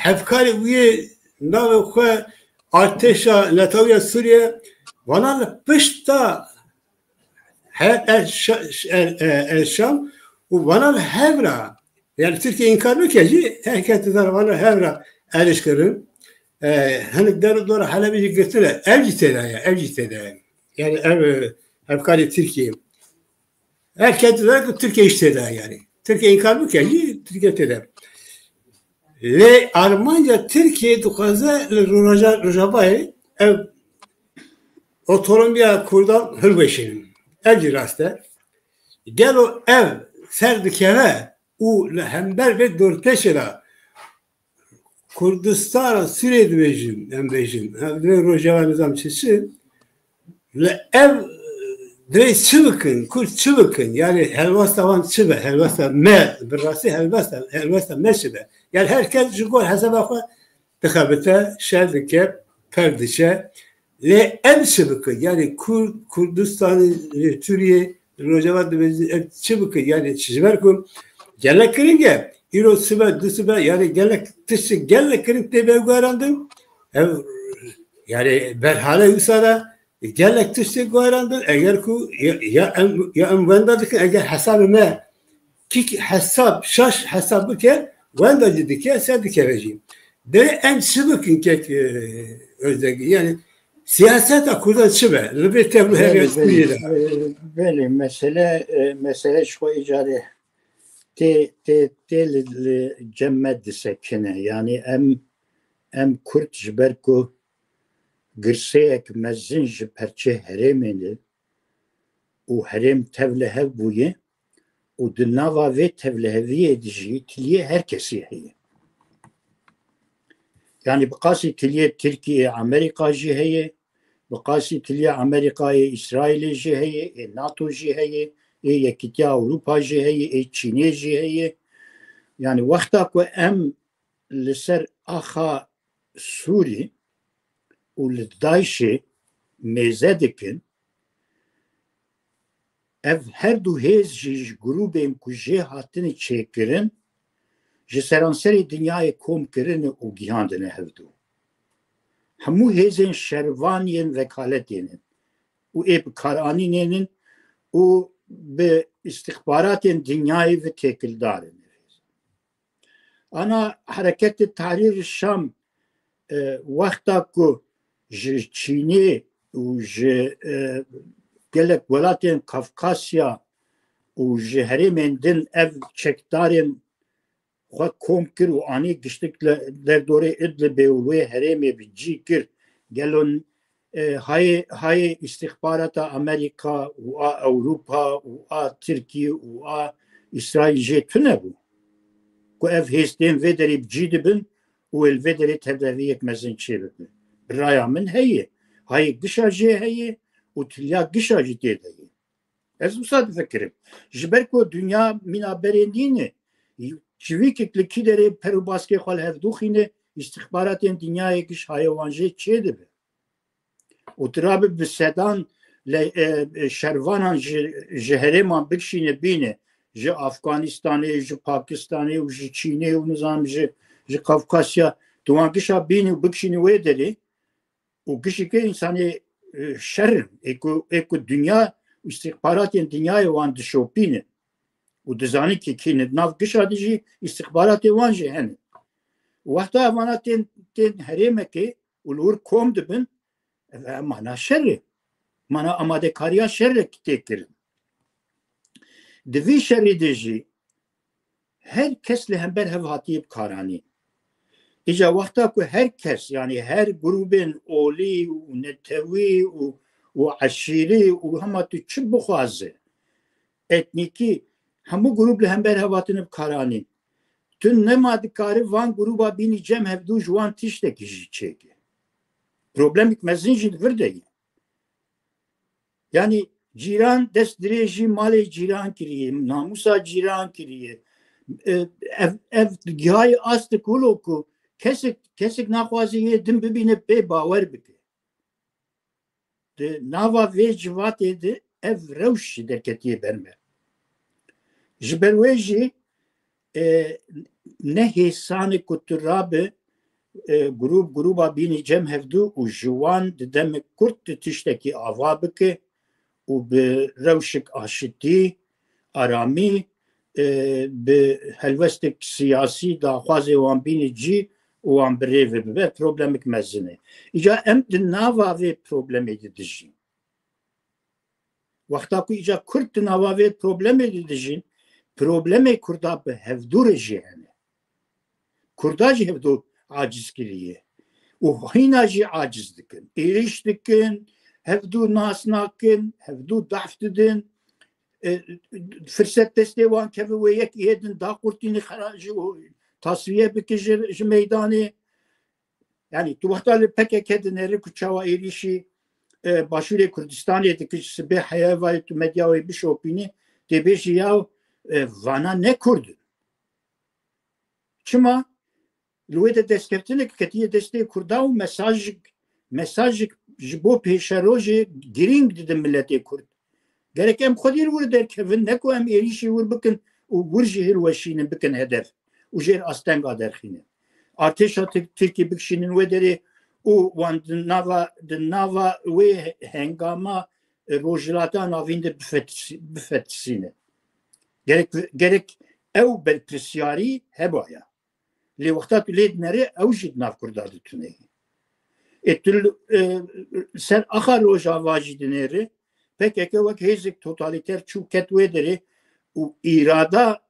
hevkarê wî yê navê xwe Artêşa Netewî ya Sûriye, vana li pişta Heyet El Şa-, El, e, El Şam û vana li hev re, yani Tirkiye înkar bike jî, her ket dizane vana hev re êrîş kirin. E, hinek der û dora Helebê jî girtine. Ev jî tê de ye, ev jî tê de ye. Yani ev, e, hevkarê Tirkiye. Her ket dizane ku Tirkiye jî tê de ye yani. Tirkiye înkar bike jî, Tirkiye tê de. Lê armanca Tirkiye dixwaze li Roja-, Rojavayê ev otonomiya Kurdan hilweşînin. Ev jî rast e. Gelo ev ser dikeve û li hember vê dorpêçê de Kurdistana Sûriyê dibêjin, em bêjin. Ev divê Rojava nizam çi çi? Li ev divê çi bikin? Kurd çi bikin? Yani helwesta wan çi be? Helwesta me, bi rastî helwesta, helwesta me çi be? Yani her kes ji gor hesaba xwe dixebite, şer dike, per diçe. Lê em çi bikin? Yani Kurd, Kurdistanê, Sûriyê, Rojava dibêjin, em çi bikin? Yani çi ji ber ku gelek kiring e, îro sibe, du sibe, yani gelek tişt, gelek kiring tê ve guherandin. Ev, yani berhale wisa da gelek tişt tê guherandin. Eger ku ya, ya em, ya em wenda dikin, eger hesabê me kî hesab, şaş hesab bike, wenda jî dike, ser dikeve jî. Dê em çi bikin kek, e, Özdegî? Yani siyaseta Kurdan çi be? Li vê tevlihevê Sûriyê de. Belê, belê, e, belê, mesele, e, mesele ji xwe îcarê. tê, tê, tê li, li cem me disekine. Yanî em, em Kurd ji ber ku girseyek mezin ji perçê herêmê de û herêm tevlihev bûye û di nava vê tevliheviyê de jî tiliyê her kesî heye. Yanî bi qasî tiliyê Tirkiyê, Amerîka jî heye, bi qasî tiliyê Amerîkayê, Îsraîlê jî heye, ê NATO jî heye, ê Yekîtiya Ewropa jî heye, ê Çînê jî heye. Yanî wexta ku em li ser axa Sûrî û li DAIŞê mêze dikin, ev her du hêz jî ji grûbên ku jê hatine çêkirin, ji seranserê dinyayê kom kirine û gihandine hevdû. Hemû hêzên şervan yên vekaletê ne û ê bikaranînê ne û bi îstixbaratên dinyayê ve têkildar in. Ana Hereketê Tehrîr Şam, e, wexta ku ji Çînê û ji, e, gelek welatên Kafkasya û ji herêmên din ev çekdarên xwe kom kir û anî giştik li derdorê Idlibê û wê herêmê bi cî kir. Gelo, e, hayê, hayê îstixbarata Amerîka û a Ewropa û a Tirkiyê û a Îsraîl jê tune bû ku ev hêstên vê derê bi cî dibin û wê li vê derê tevleviyek mezin çê bibe? Bi raya min heye. Hayê gişa jê heye û tiliya gişa jî tê de ye. Ez wisa difikirim. Ji ber ku dinya mîna berê nîne, çivîkek li kî derê per û baskê xwe li hev dûxîne, îstixbaratên dinyayê giş hayê wan jê çê dibe. Û tu rabe bi sedan le, e, e, şervanan ji, ji herêman bikişîne bîne, ji Afganistanê, ji Pakistanê û ji Çînê û nizanim ji, ji Kafkasya, tu wan gişa bîne û bikişîne wê derê û gişîke însanê, e, şer in. Ê ku, ê ku dinya, îstixbaratên dinyayê wan dişopîne û dizanin kî kî ne, di nav gişa de jî îstixbaratê wan jî hene. Wexta evana tên, tên herêmekê û li wir kom dibin, ev e mana şerê. Mana amadekariya şerek tê kirin. Di vî şerî de jî her kes li hember hev hatiye bikaranîn. Îca wexta ku her kes, yanî her grûbên olî û netewî û, û eşîrî û hema tu çi bixwaze, etnîkî, hemû grûb li hember hev hatine bikaranîn. Tu nema dikare van grûba bînî cem hevdû ji wan tiştekî jî çêke. Problemek mezin jî di vir de ye. Yanî cîran dest dirêjî malê cîran kiriye, namûsa cîran kiriye. E, ev, ev gihayê astik wilo ku kesek, kesek naxwaze yê din bibîne pê bawer bike. Di nava vê civatê de ev rewş jî derketiye ber me. Ji ber wê jî, e, ne hêsan e ku tu rabe, e, grûb grûba bînî cem hevdû û ji wan di demek kurt de tiştekî ava bike û bi rewşek aşitî, aramî, e, bi helwestek siyasî daxwazê wan bînî cî û wan bi rê ve bibe, problemek mezin e. Îca em di nava vê problemê de dijîn. Wexta ku îca Kurd di nava vê problemê de dijîn, problemê Kurda bi hevdû re jî hene. Kurda jî hevdû aciz kiriye. Û hîna jî aciz dikin. Êrîş dikin, hevdû nas nakin, hevdû dahf didin. E, firset destê wan keve wê yek ê din daqurtîne xera ji û tasfiye bike ji, ji meydanê. Yanî tu wexta li P K K dinêre ku çawa êrîşî, e, Başûrê Kurdistanê dike, ji sibê heya vayê tu medya wê bişopînî, tê bêjî ya, e, vana ne Kurd in. Çima? Li wê de destkeftinek ketiye destê Kurda û mesajik, mesajik ji bo pêşerojê girîng didin miletê Kurd. Gerek em xwedî li wir derkevin, ne ku em êrîşî wir bikin û wir jî hilweşînin, bikin hedef û jêr astenga derxînin. Artêşa Tirk-, Tirkî bikişînin wê derê û wan di nava, di nava wê hengama, e, Rojhilata Navîn de bifetisî-, bifetisînin. Gerek, gerek ew berpirsiyarî hebaya. Lê wexta tu lê dinere, ew jî di nav Kurda de tune ye. Ê tu li, e, ser axa Rojava jî dinêre, P K K wek hêzek totalîter çû ket wê derê û îrada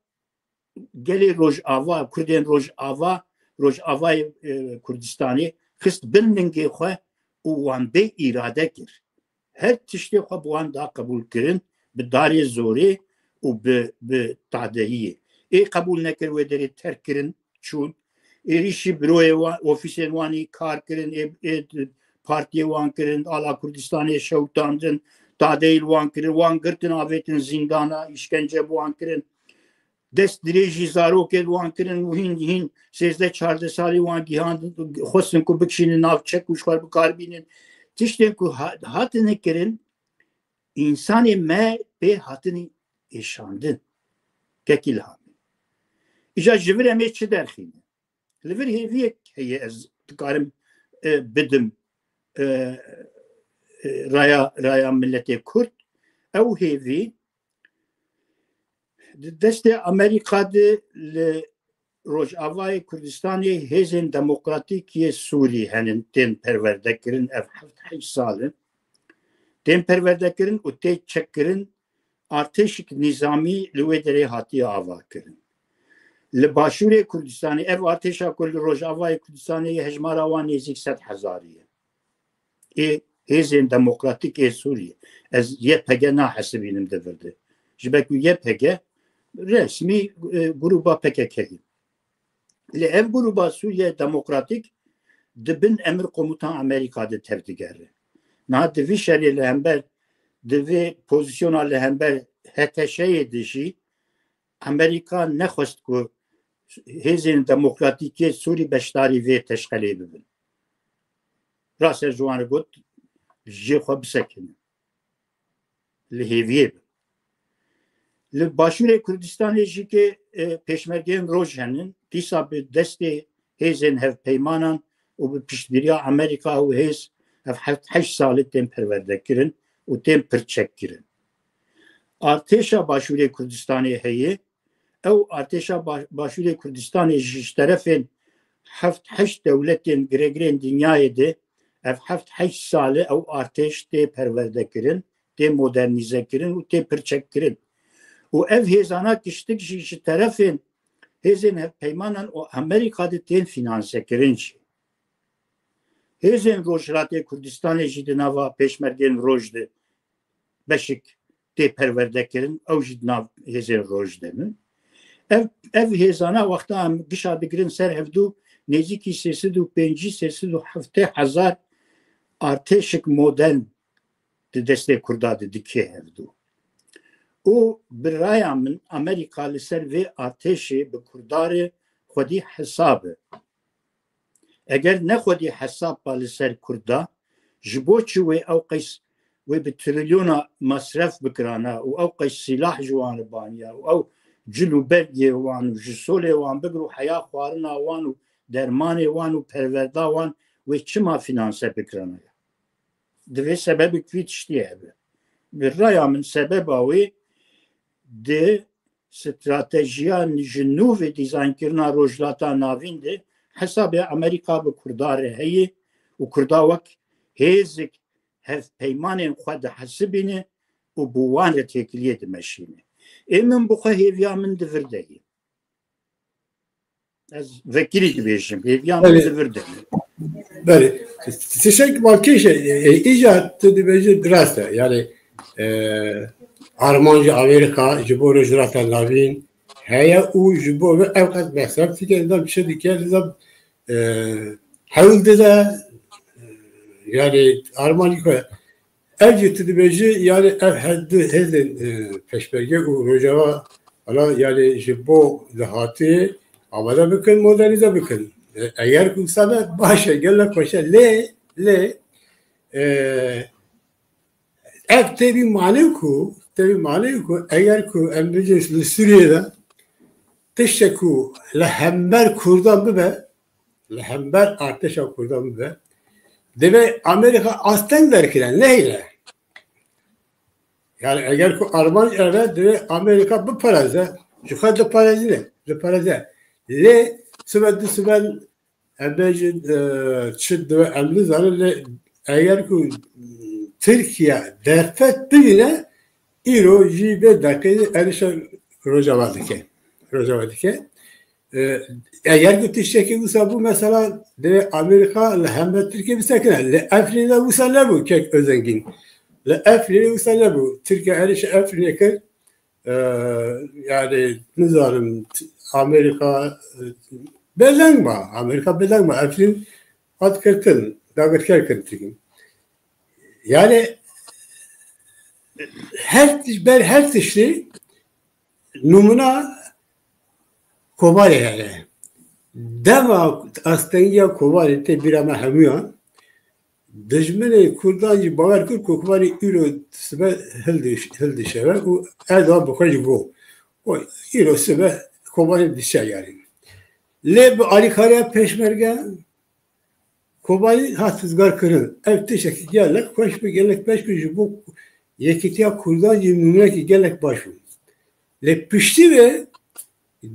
gelê Rojava, Kurdên Rojava, Rojavayê, e, Kurdistanê xist bin lingê xwe û wan bê îrade kir. Her tiştê xwe bi wan da qebûl kirin, bi darê zorê û bi, bi tadehiyê. Ê qebûl nekir, wê derê terk kirin, çûn. Êrîşî büroyê wan, ofîsên wan ê kar kirin, ê, ê partiyê wan kirin, ala Kurdistanê şewitandin, tadeyî li wan kirin, wan girtin, avêtin zîndana, îşkence bi wan kirin. Dest dirêjî zarokê li wan kirin û hîn, hîn sêzdeh çardeh salî wan gihandin, xwestin ku bikişînin nav çek û ji xwe re bi kar bînin. Tiştên ku ha-, hatine kirin, însanê me pê hatinî êşandin. Kekî Liham. Îca ji vir em ê çi derxînin? Li vir hêviyek heye, ez dikarim, e, bidim, e, e, raya, raya miletê Kurd. Ew hêvî di destê Amerîka de li Rojavayê Kurdistanê hêzên demokratîk yê Sûrî henin, tên perwerdekirin, ev heft heşt sal in. Tên perwerdekirin û tê çekkirin, artêşik nîzamî li wê derê hatiye avakirin. Li Başûrê Kurdistanê ev artêşa ku li Rojavayê Kurdistanê ye, hejmara wan nêzîk sed hezarî ye. Ê hêzên demokratîk ê Sûriyê. Ez Y P G nahesibînim di vir de. Ji ber ku Y P G resmî, e, grûba P K K ye. Lê ev grûba Sûriye Demokratîk di bin emir komutan Amerîka de tevdigere. Niha di vî şerê li hember, di vê pozisyona li hember H T Ş'ê de jî Amerîka nexwest ku hêzên demokratîk ê Sûrî beşdarî vê teşqelê bibin. Rast e, ji wan re got, jê xwe bisekinin. Li hêviyê bin. Li Başûrê Kurdistanê jî ke, e, pêşmergeyên roj henin, dîsa bi destê hêzên hevpeymanan û bi piştgiriya Amerîka û hêz ev heft heşt salî tên perwerdekirin û tên pirçekkirin. Artêşa Başûrê Kurdistanê heye, ew artêşa Ba-, Başûrê Kurdistanê jî ji terefên heft heşt dewletên giregirên dinyayê de ev heft heşt sal e ew artêş tê perwerdekirin, tê modernîzekirin û tê pirçekkirin. Û ev hêzana giştik jî ji terefên hêzên hevpeymanan û Amerîka de tên fînansekirin jî. Hêzên Rojhilatê Kurdistanê jî di nava pêşmergên roj de beşik tê perwerdekirin, ew jî di nav hêzên roj de ne. Ev, ev hêzana wexta em gişa digirin ser hevdû, nêzîkî sê sed û pêncî, sê sed û heftê hezar artêşik modern di destê Kurda de dikê hevdû. Û bi raya min Amerîka li ser vê artêşê bi Kurda re xwedî hesab e. Eger ne xwedî hesab ba li ser Kurda, ji bo çi wê ew qeys, wê bi trilyona masref bikirana û ew qeys sîlah ji wan re baniya û ew cil û bergê wan û ji solê wan bigir û heya xwarina wan û dermanê wan û perwerda wan wê çima fînanse bikirana ya? Divê sebebek vî tiştî hebe. Bi raya min sebeba wê di stratejiya ji nû ve dîzaynkirina Rojhilata Navîn de hesabê Amerîka bi Kurda re heye û Kurda wek hêzik hevpeymanên xwe dihesibîne û bi wan re têkiliyê dimeşîne. Ê min bi xwe hêviya min di vir de ye. Ez vekirî dibêjim, hêviya min Belê. di vir de ye. Belê. Tiştek balkêş e, e, îca tu dibêjî rast e. Yani, e, armanca Amerîka ji bo Rojhilata Navîn heye û ji bo ve ev qet mesref dike, nizam çi dike, nizam, e, hewl dide, e, yani armancî xwe. Ev jî tu dibêjî, yani ev her du hêzên, e, pêşmerge û Rojava, hala yani ji bo dahatê amade bikin, modernîze bikin. E, eger ku wisa be, baş e, gelek xweş e. Lê, lê, e, ev tevî mane ku, tevî mane ku eger ku em bijin li Sûriyê de tiştek ku li hember Kurdan bibe, li hember artêşa Kurdan bibe, divê Amerîka asteng derkire, nehêle. Yani eger ku armanc ev e, divê Amerîka biparêze, ji xwe diparêzine, diparêze. Lê sibe du sibe em bêjin, e, çi dibe em nizanin, lê eger ku Tirkiye derfet bigire, îro jî vê deqê êrişa Rojava dike. Rojava dike. E, eger ku tiştekî wisa bû, mesela, divê Amerîka li hember Tirkiye bisekine. Li Efrînê de wisa nebû kek Özengîn. Li Efrînê wisa nebû. Tirkiye êrişa Efrînê kir. E, yani, nizanim, t-, Amerîka, e, bêdeng ma. Amerîka bêdeng ma. Efrîn hat girtin. Dagirker kir Tirkiye. Yani, her tiş-, ber her tiştî nûmuna Kobanê heye. Dema astengiya Kobanê tê bîra me hemûyan, dijminê Kurdan jî bawer kir ku Kobanê îro sibe hildiş-, hildişeve û Erdogan bi xwe jî got, "O, îro sibe Kobanê dişe yani." Lê bi alîkariya pêşmerge Kobanî hat rizgar kirin. Ev tiştekî gelek xweş bû, gelek beş bû, ji bo yekîtiya Kurdan jî nûneyekî gelek baş bû. Lê piştî vê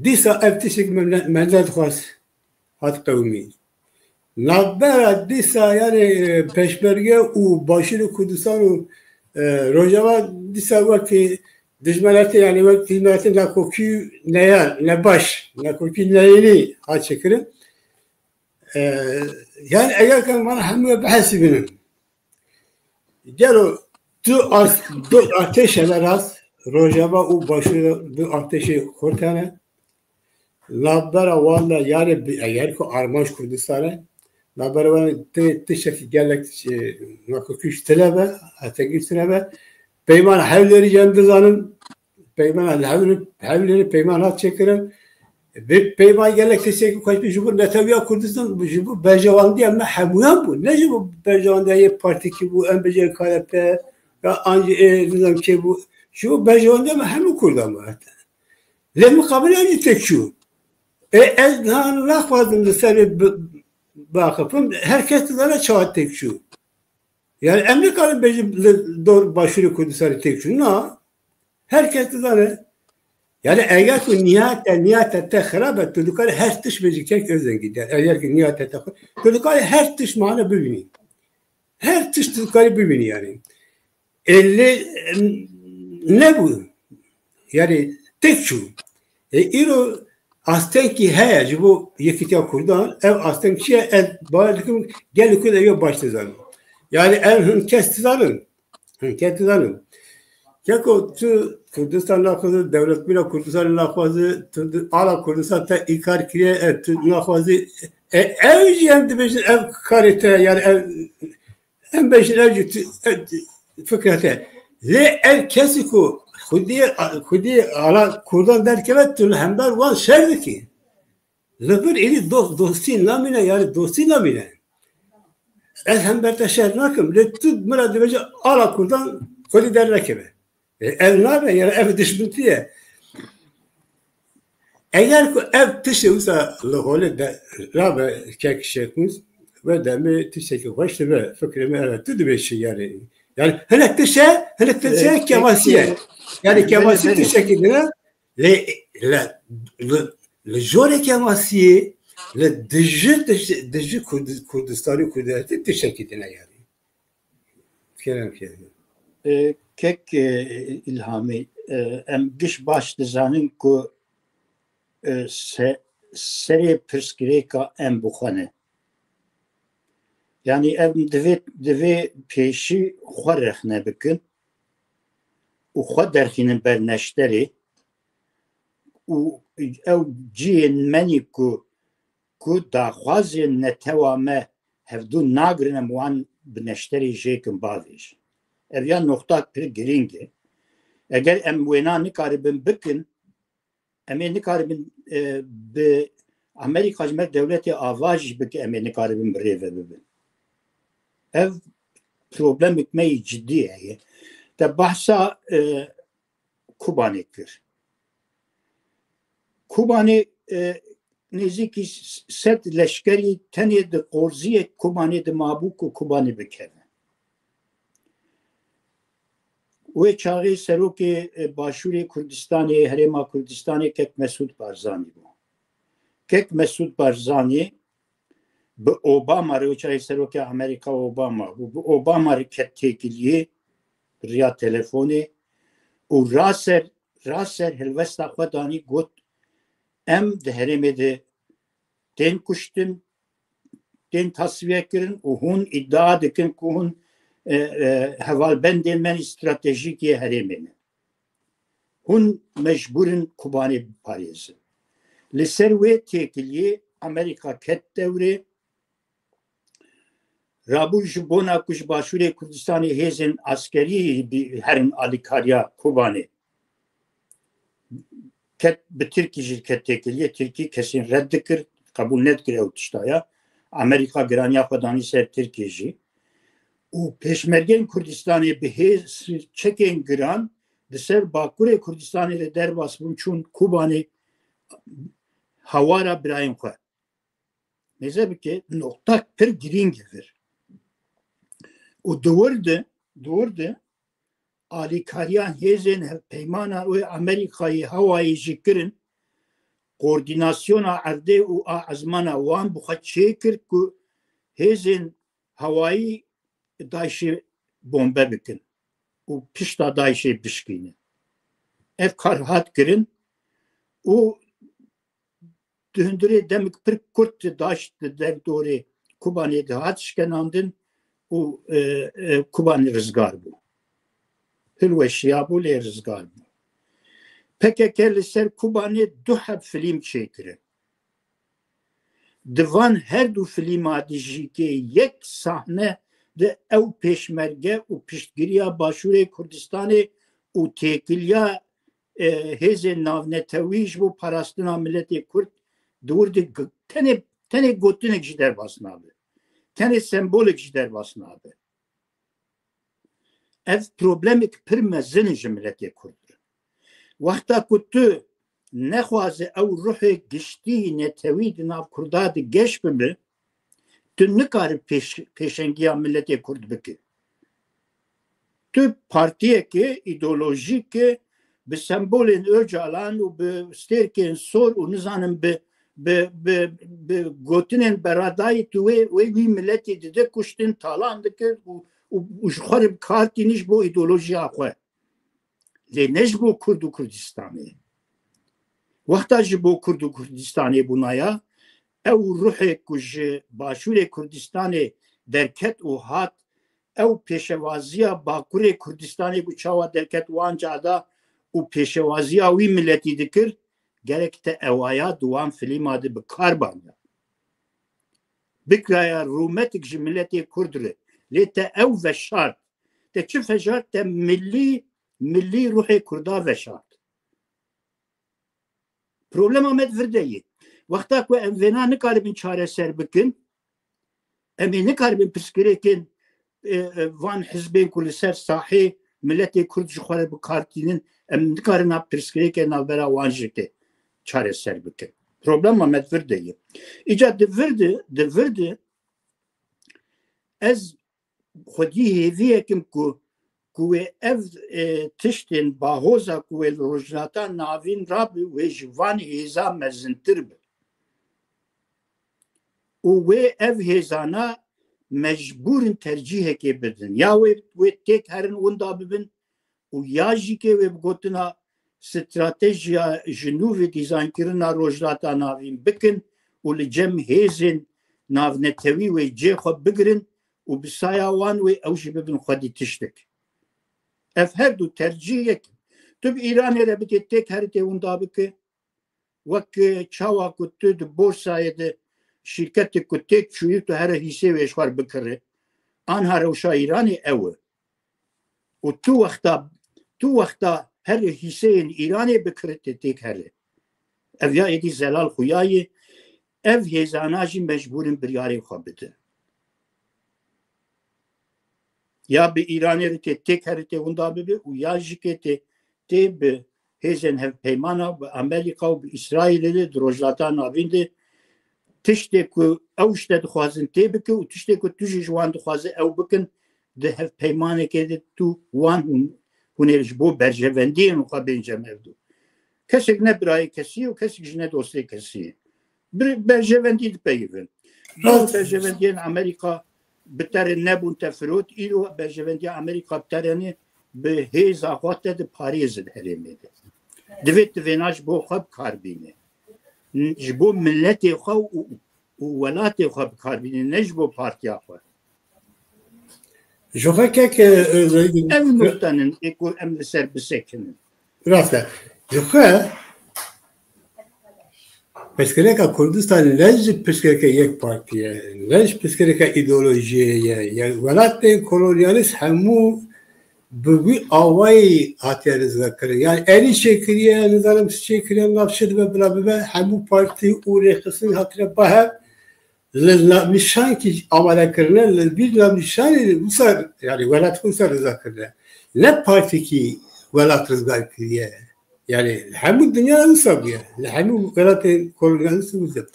dîsa ev tiştekî me ne, me nedixwest hat qewimî. Navbera dîsa, yani, e, Pêşmerge û Başûrê Kurdistan û, e, Rojava dîsa wekî dijmenetê, yani wek dijmenetê nakokî neya, nebaş, nakokî neyênî hat çêkirin. E, yani eger ka mana hemû bihesibînin. Gelo tu as-, du artêş hene rast, Rojava û Başûr du artêşê xurt hene. Navbera wan de yani bi-, eger ku armanc Kurdistan e, navbera wan de tê-, tiştekî gelek, e, nakokîş tune be, ategîş tune be. Peyman Hewlêrî jî em dizanin, Peymana li Hewlêrî, Hewlêrî peyman hat çêkirin. Bi peyman gelek tiştekî xweş bû ji bo netewiya Kurdistan, ji bo berjewendiya me hemûyan bû. Ne ji bo berjewendiya yê partîkî bû, em bêjin K D P ya an jî ê nizam kê bû. Ji bo berjewendiya me hemû Kurdan bû. Lê miqabil em jî têk çû. Ê, ez niha naxwazim li ser vê bi-, biaxifim. Her kes dizane çawa têk çû. Yani em nikarin bêjin li dor Başûrê Kurdistanê têk çû. Na. Her kes dizane. Yani eger ku niyete, niyete te xirab e, tu dikarî her tişt bêjî kek Özengî de. Eger ki niyete te xirab, tu dikarî her tişt mane bibînî. Her tişt tu dikarî bibînî yani. E, lê, em, nebû. Yani têk çû. E, îro astengkî heye ji bo yekîtiya Kurdan. Ev asteng çi ye? Ez bawer dikim gelê Kurd ev yê baş dizanin. Yani ev hin kes dizanin. Hin kes dizanin. Keko tu Kurdistan naxwaze, dewletbîna Kurdistan naxwaze, tu di-, ala Kurdistan te înkar kiriye, e, tu naxwazî, e, ew jî em dibêjin ev karê te, yani ev, em bêjin ev jî tu, ev fikra te. Lê ev kesî ku xwedî, xwedî ala Kurdan derkeve, tu li hember wan şer dikî. Li vir êdî dost, dostî namîne, yani dostî namîne. Ez hember te şer nakim. Lê tu min re dibêje ala Kurdan xwedî dernekeve. E, ev nabe, yani ev dişmintî ye. Eger ku ev tiştê wisa li holê de rabe kek Şêxmûs, ve demê tiştekî xweş dibe, fikrê me ev e. Tu dibêjî yani. Yani hinek tişt e, hinek tişt e, E, kemasiye. peki, Yani belê, kemasiye belê. Tiştekî dine. Lê, lê, li, li jorê kemasiyê, li dijî, dijî, dijî Kurdi-, Kurdistanî û Kurdistanî tiştekî dine yani. Kerem, kerem. E, kek, e, İlhami, e, em giş baş dizanin ku, e, se-, serê pirsgirêka em bi xwe ne. Yani em divê, divê pêşî xwe rexne bikin û xwe derxînin ber neşterê û ew cihên menî ku, ku daxwazên netewa me hevdû nagirin, em wan bi neşterê jêkin bavêjin. Ev ya noxtak pir girîng e. Eger em wêna nikaribin bikin, em ê nikaribin, e, bi Amerîka ji me dewletê ava jî bike, em ê nikaribin bi rê ve bibin. Ev problemek me yî cidî heye. Te behsa, e, Kubanê kir. Kubanê, e, nêzîkî s-, sed leşkerî tenê di qorziyê Kubanê di mabû ku Kubanê bikeve. Wê çaxê serokê, e, Başûrê Kurdistanê, Herêma Kurdistanê kek Mesûd Barzanî bû. Kek Mesûd Barzanî bi Obama re, wê çaxê serokê Amerîka Obama bû, bi Obama re ket têkiliyê, bi riya telefonê û raser, raser helwesta xwe danî, got, Em di herêmê de tên kuştin, tên tasfiye kirin û hûn îdia dikin ku hûn, e, e, hevalbendên me stratejîk yê herêmê ne. Hûn mecbûr in Kobanê biparêzin. Li ser wê têkiliyê Amerîka ket dewrê. Rabû ji bona ku ji Başûrê Kurdistanê hêzên askerî bi-, herin alîkariya Kobanê. Ket bi Tirkî jî ket têkiliyê, Tirkî kesên red dikir, qebûl nedikir ew tişta ya. Amerîka giraniya xwe danî ser Tirkiyê jî. Û pêşmergeyên Kurdistanê bi hêz çekên giran di ser Bakurê Kurdistanê de derbas bûn, çûn Kobanê hawara birayên xwe. Mêze bike, noqtak pir girîng e vir. Û di wir de, di wir de alîkariya hêzên hevpeymana wê Amerîkayê hawayê jî kirin, koordînasyona erdê û a ezmana wan bi xwe çêkir ku hêzên hawayî DAIŞê bombe bikin û pişta DAIŞê bişkînin. Ev kar hat kirin û di hundirê demik pir kurt DAIŞ di derdorê Kobanê dihat şkenandin û, e, e, Kobanê rizgar bû. Hilweşiya bû, lê rizgar bû. P K K li ser Kobanê du heb filîm çêkirin. Di van her du filîma de jî kê yek sahne de ew pêşmerge û piştgiriya Başûrê Kurdistanê û têkiliya, e, hêzên navnetewî ji bo parastina miletê Kurd di wir de g-, tenê, tenê gotinek jî derbas nabe. Tenê sembolek jî derbas nabe. Ev problemek pir mezin e ji miletê Kurd re. Wexta ku tu nexwaze ew ruhê giştî netewî di nav Kurda de geş bibe, tu nikare pêş-, pêşengiya miletê Kurd bike. Tu partiyeke îdeolojîk e, bi sembolên Ocalan û bi stêrkên sor û nizanim bi, bi, bi, bi gotinên beradayî tu wê, wê wî miletî dide kuştin, talan dikir û, û, û ji xwe re bi kar tînî ji bo îdeolojiya xwe. Lê ne ji bo Kurd û Kurdistanê. Wexta ji bo Kurd û Kurdistanê bûna ya, ew ruhê ku ji Başûrê Kurdistanê derket û hat, ew pêşewaziya Bakurê Kurdistanê ku çawa derket wan cada û pêşewaziya wî miletî dikir, gerek te ewaya di wan filîma de bi kar baniya. Bikiraya rûmetik ji miletê Kurd re. Lê te ew veşart. Te çi veşart? Te millî, millî ruhê Kurda veşart. Problema me di vir de ye. Wexta ku em vêna nikaribin çareser bikin, em ê nikaribin pirsgirêkên, e, e, van hizbên ku li ser sahê miletê Kurd ji xwe re bi kar tînin, em nikarin nav pirsgirêkê navbera wan jî tê çareser bikin. Problema me di vir de ye. Îca di vir de, di vir de ez xwedî hêviyek im ku, ku wê ev, e, tiştên bahoza ku wê li Rojhilata Navîn rabe, wê ji van hêza mezintir be. Û wê ev hêzana mecbûr in tercîhekê bidin. Ya wê, wê têk herin winda bibin û ya jî kê wê bi gotina stratejiya ji nû ve dîzaynkirina Rojhilata Navîn bikin û li cem hêzên navnetewî wê cê xwe bigirin û bi saya wan wê ew jî bibin xwedî tiştek. Ev her du tercîh yek in. Tu bi Îranê re bikê têk heritê winda bike, wek, e, çawa ku tu di borsayê de şîrketek ku têk çûyî tu here hîsê wê ji xwe re bikire. Anha rewşa Îranê ew e. Û tu wexta, tu wexta here hîseyên Îranê bikire tê têk here. Ev ya êdî zelal xuya ye. Ev hêzana jî mecbûr in biryarê xwe bidin. Ya bi Îranê re tê têk heritê winda bibe û ya jî kê tê, tê bi hêzên hevpeymana, bi Amerîka û bi Îsraîlê de di Rojhilata Navîn de tiştê ku ew ji te dixwazin tê bike û tiştê ku tu jî ji wan dixwaze ew bikin, di hevpeymanekê de tu wan hûn, hûn ê ji bo berjevendiyên xwe bên cem hevdu. Kesek ne birayê kesî ye û kesek jî ne dostê kesî ye. Bir, berjevendî dipeyivin. Dû berjevendiyên Amerîka bi te re nebûn, te firot, îro berjevendiya Amerîka bi te re ne, bi hêza xwe te diparêzin herêmê de. Divê tu vêna ji bo xwe bi kar bîne. ji bo miletê xwe û, û welatê xwe bi kar bînin, ne ji bo partiya xwe. Ji xwe kek, e, e, Ev noktenin ê ku em li ser bisekinin. Rast e. Ji xwe pirsgirêka Kurdistanê ne ji pirsgirêka yek partî ye, ne ji pirsgirêka îdeolojiyê ye. Ya welatên kolonyalîst hemû bi wî awayî hatiye rizgarkirin. Yani Êrîşê kiriye, nizanim çi kiriye, navşê dibe bila bibe, hemû partî û rêxistin hatine ba hev, li navnîşankî amade kirine, li vî navnîşanê wisa, yani welat wisa riza kirine. Ne partîkî welat rizgar kiriye. Yani hemû dinya wisa bûye. Li hemû welatê kolonyalîst wisa.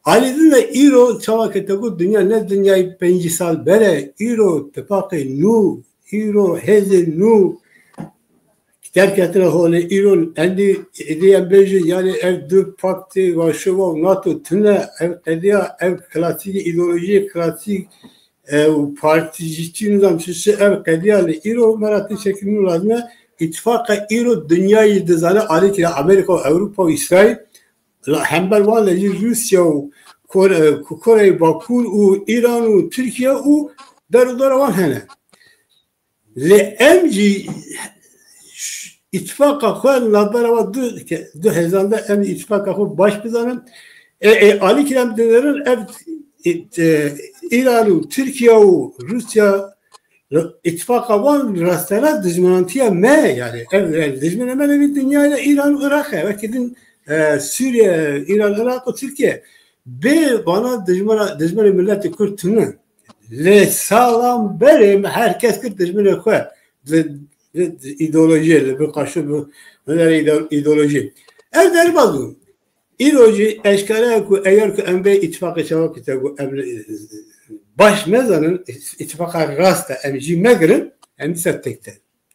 Alî din de îro çawa ke te got dinya ne dinyayê pêncî sal bere, îro tifaqê nû, îro hêzên nû derketine holê. Îro endî êdî em bêjin, yani ev du paktê Varşova û nato tune, ev qediya, ev klasîkê, îdeolojiyê klasîk, e, û partîcîtî nizam çi çi, ev qediya li îro me ra tiştekî nû lazim e. Îtifaqa îro dinyayê dizane, alîkî de Amerîka û Ewropa û Îsraîl, la hember wan de jî Rûsya û Kore-, Koreyê Bakur û Îran û Tirkiye û der û dora wan hene. Lê em jî îtifaqa xwe li navbera wan du, du hêzan de em îtifaqa xwe baş bizanin. E, e, alîkî em dinêrin ev, e, e, Îran û Tirkiye û Rûsya îtifaqa wan rasterast dijminantiya me ye. Yani ev, ev dijminê me li vî dinyayê de Îran û Iraq e. Wekî din, e, Sûriye, Îran, Iraq û Tirkiye. Bê vana dijmina, dijminê miletê Kurd tune. Lê salan berê me her kes kir dijminê xwe. Li, li îdeolojiyê, li bin qaşo, bi hunerê îde-, îdeolojiyê. Ev derbas bû. Îro jî eşkere ye ku eger ku em vê îtifaqê çawa ku te got em baş mezanin, îtifaqa rast e, em jî megirin, em dîsa tek te,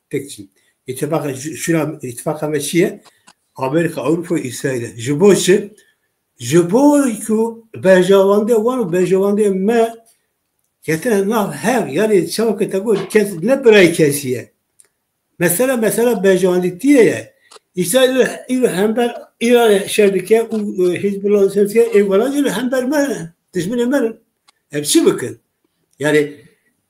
tek çin. Îtifaqa, şûra îtifaqa me çi ye? Amerîka, Ewropa, Îsraîl e. Ji bo çi? Ji bo ku berjewendê wan û berjewendê me ketine nav hev, yani çawa ke te got kes ne birayê kesî ye. Mesela, mesela berjewendîtiyê ye. Îsraîl îro hember Îranê şer dike û, e, Hizbullah şer dike, ê wela jî li hember me, dijminê me ne. Em çi bikin? Yani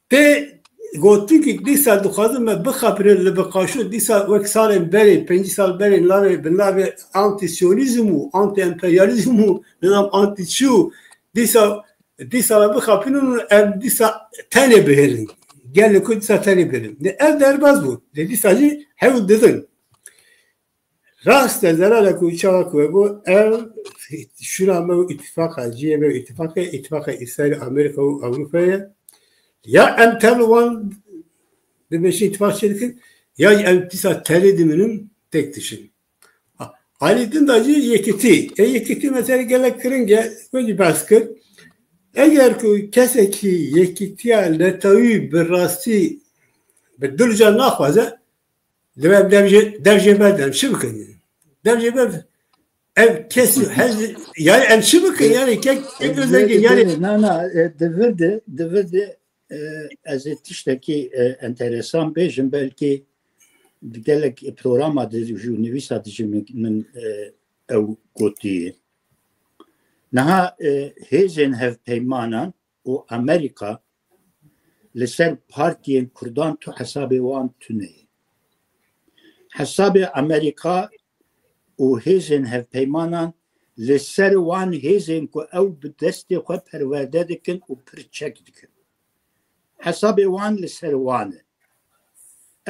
tê gotin ki dîsa dixwazin me bixapînin li bi qaşo, dîsa wek salên berê, pêncî sal berê navê, bi navê anti-siyonîzm û anti-emperyalîzm û nizam anti-çi û dîsa, dîsa me bixapînin û em dîsa tenê bihêlin. Gelê ku dîsa tenê bihêlin. Lê ev derbas bû. Lê dîsa jî hewl didin. Rast e, zelal e ku çawa ku hebû, ev şûra me û îtifaqa, cihê me û îtifaqê, îtifaqa Îsraîl, Amerîka û Ewropa ye. Ya em tev li wan dibêjin îtifaq çêdikin, ya em dîsa tenê dimînin, tek dişin. Ha, alî din de jî yekîtî. E, yekîtî mesela gelek giring e, wê jî behs kir. Eger ku kesekî yekîtiya netewî bi rastî, bi dil ca naxwaze, divê em dev jê, dev jê berdin, em çi bikin? Dev jê ber, ev kes hez, yani em çi bikin? Yani kek, kek Özegin, yani. Na, na, e, di vir de, di vir de, e, ez ê tiştekî, e, enteresan bêjim, belkî di gelek programa de jî û nivîsa de jî min, min, e, ew gotiye. Niha, e, hêzên hevpeymanan û Amerîka li ser partiyên Kurdan tu hesabê wan tune ye. Hesabê Amerîka û hêzên hevpeymanan li ser wan hêzên ku ew bi destê xwe perwerde dikin û pir çek dikin. Hesabê wan li ser wan e.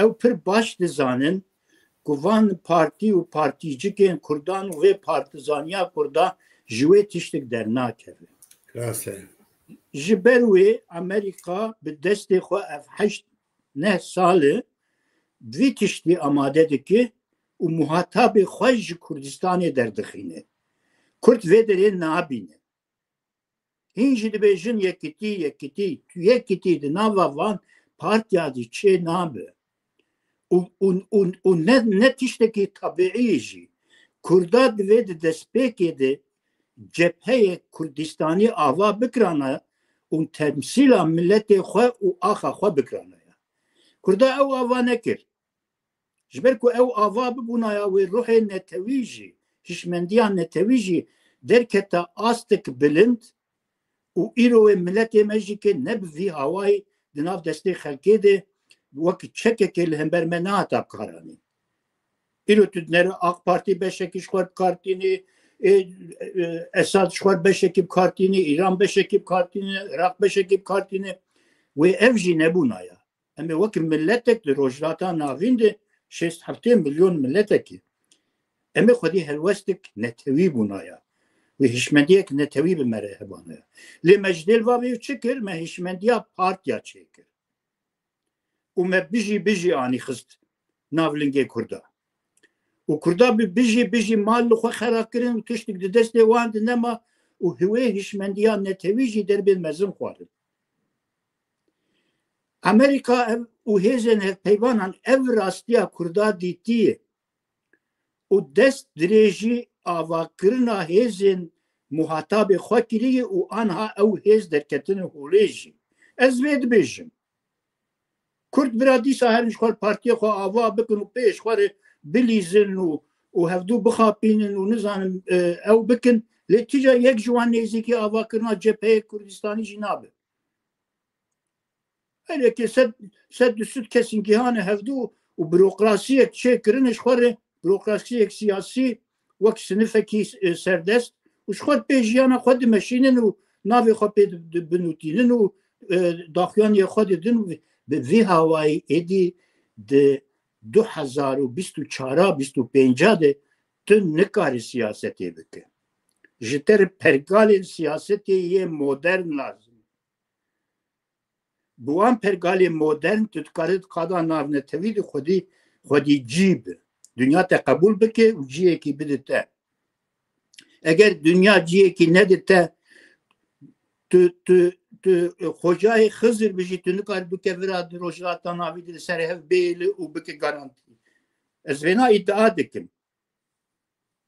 Ew pir baş dizanin ku van partî û partîcikên Kurdan û vê partizaniya Kurda ji wê tiştik dernakeve. Rast e. Ji ber wê Amerîka bi destê xwe ev heşt neh sal e vî tiştî amade dike û muhatabê xwe ji Kurdistanê derdixîne. Kurd vê derê nabîne. Hîn jî dibêjin yekîtî, yekîtî, tu yekîtî di nava van partiya de çê nabe. Û, û, û, û ne, ne tiştekî tebîî ye jî. Kurda divê di destpêkê de cepheyê Kurdistanî ava bikirana û temsîla miletê xwe û axa xwe bikirana ya. Kurda ew ava nekir. Ji ber ku ew ava bibûnaya wê ruhê netewî jî, hişmendiya netewî jî derkete astek bilind û îro wê miletê me jî ke ne bi vî hawayî di nav destê xelkê de wek çekekê li hember me nehata bikaranîn. Îro tu dinere AK Partî beşekî ji xwe bi kar tînî, ê, ê, Esad ji xwe beşekî bi kar tînî, Îran beşekî bi kar tînî, Iraq beşekî bi kar tînî. Wê ev jî nebûna ya. Em ê wek miletek di Rojhilata Navîn de şêst heftê milyon miletekî. Em ê xwedî helwestek netewî bûna ya. Wê hişmendiyek netewî bi me re hebana ya. Lê me ji dêl va vê çi kir? Me hişmendiya partiya çêkir. Û me bijî bijî anî xist nav lingê Kurda. Û Kurda bi bijî bijî mal li xwe xera kirin û tiştik di destê wan de nema û hiwê hişmendiya netewî jî derbên mezin xwarin. Amerîka ev û hêzên hevpeyvanan ev rastiya Kurda dîtiye û dest dirêjî avakirina hêzên muhatabê xwe kiriye û anha ew hêz derketine holê jî. Ez vê dibêjim. Kurd bira dîsa herin ji xwe li partiyê xwe ava bikin û pê ji xwe re bilîzin û, û hevdû bixapînin û nizanim, e, ew bikin. Lê tîca yek ji wan nêzîkî avakirina cepheyê Kurdistanî jî nabe. Her yekê sed, sed du sed kesên gihane hevdû û burokrasiyek çêkirine ji xwe re, burokrasiyek siyasî wek sinifekî, e, serdest û ji xwe pê jiyana xwe dimeşînin û navê xwe pê di-, di-, binûtînin û, e, daxuyaniyê xwe didin û bi vî hawayî êdî di du hezar û bîst û çar a, bîst û pênc a de tu nikarî siyasetê bike. Ji te re pergalên siyasetê yê modern lazim. Bi wan pergalên modern tu dikarî di qada navnetewî de xwedî, xwedî cî bi. Dinya te qebûl bike û ciyekî bide te. Eger dinya ciyekî nede te, tu, tu, tu xocayê Xizir bijî, tu nikarî bike vira di Rojhilata Navîn de li ser hev bêle û bike garantî. Ez vêna îdia dikim.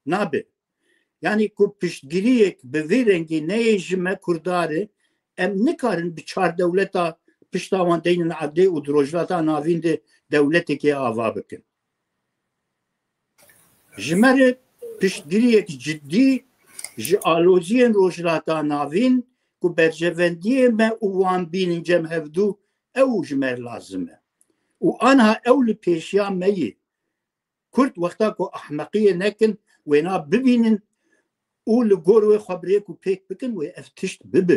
Nabe. Yanî ku piştgiriyek bi vî rengî neyê ji me Kurda re, em nikarin bi çar dewleta pişta wan deynin erdê û di Rojhilata Navîn de dewletekê ava bikin. Ji me re piştgiriyek cidî ji aloziyên Rojhilata Navîn ku berjevendiyê me û wan bînin cem hevdû, ew ji me re lazim e. Û anha ew li pêşiya me yê. Kurd wexta ku ehmeqiyê nekin, wêna bibînin û li gor wê xwe bi rêk û pêk bikin, wê ev tişt bibe.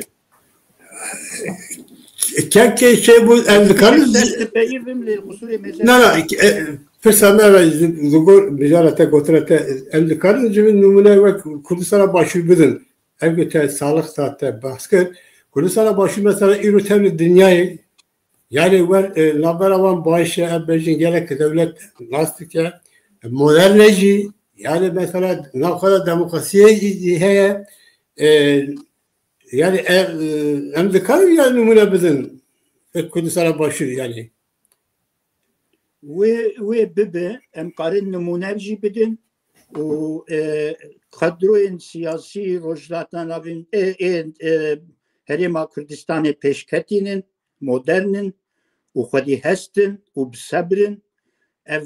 Kekê şey bu, em dikarin Dest dipeyivim lê qusûrê mêze. Na, na, e, pirsa me re ji, ji gor bijara te gotire te, em dikarin ji bin nimûne wek Kurdistana Başûr bidin. Ev ku te salix da te behs kir. Kurdistana Başûr mesela îro tevlî dinyayê, yani wer, e, navbera wan baş e, ev bejin gelek dewlet nas dike. Moderne jî, yani mesela navxwe de demokrasiyê jî heye. E, yani e, e, em dikarin ya nimûne bidin. Wek Kurdistana Başûr yani. Wê, wê bibe, em karin nimûne jî bidin û, e, kadroyên siyasî Rojhilata Navîn, e, e, e, Herêma Kurdistanê pêşketîn in, modern in û xwedî hest in û bi sebr in. Ev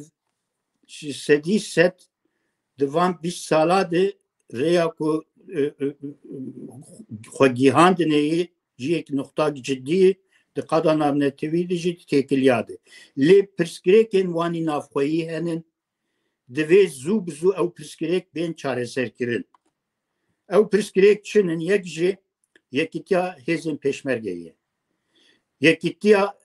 ji sedî sed di van bîst sala de rêya ku, e, e, xwe gihandinê yê cihek nuqtak cidî di qada navnetewî de jî di têkiliya de. Lê pirsgirêkên wanî navxweyî henin, divê zû bi zû ew pirsgirêk bên çareserkirin. Ew pirsgirêk çi nin? Yek jî yekîtiya hêzên pêşmerge ye. Yekîtiya,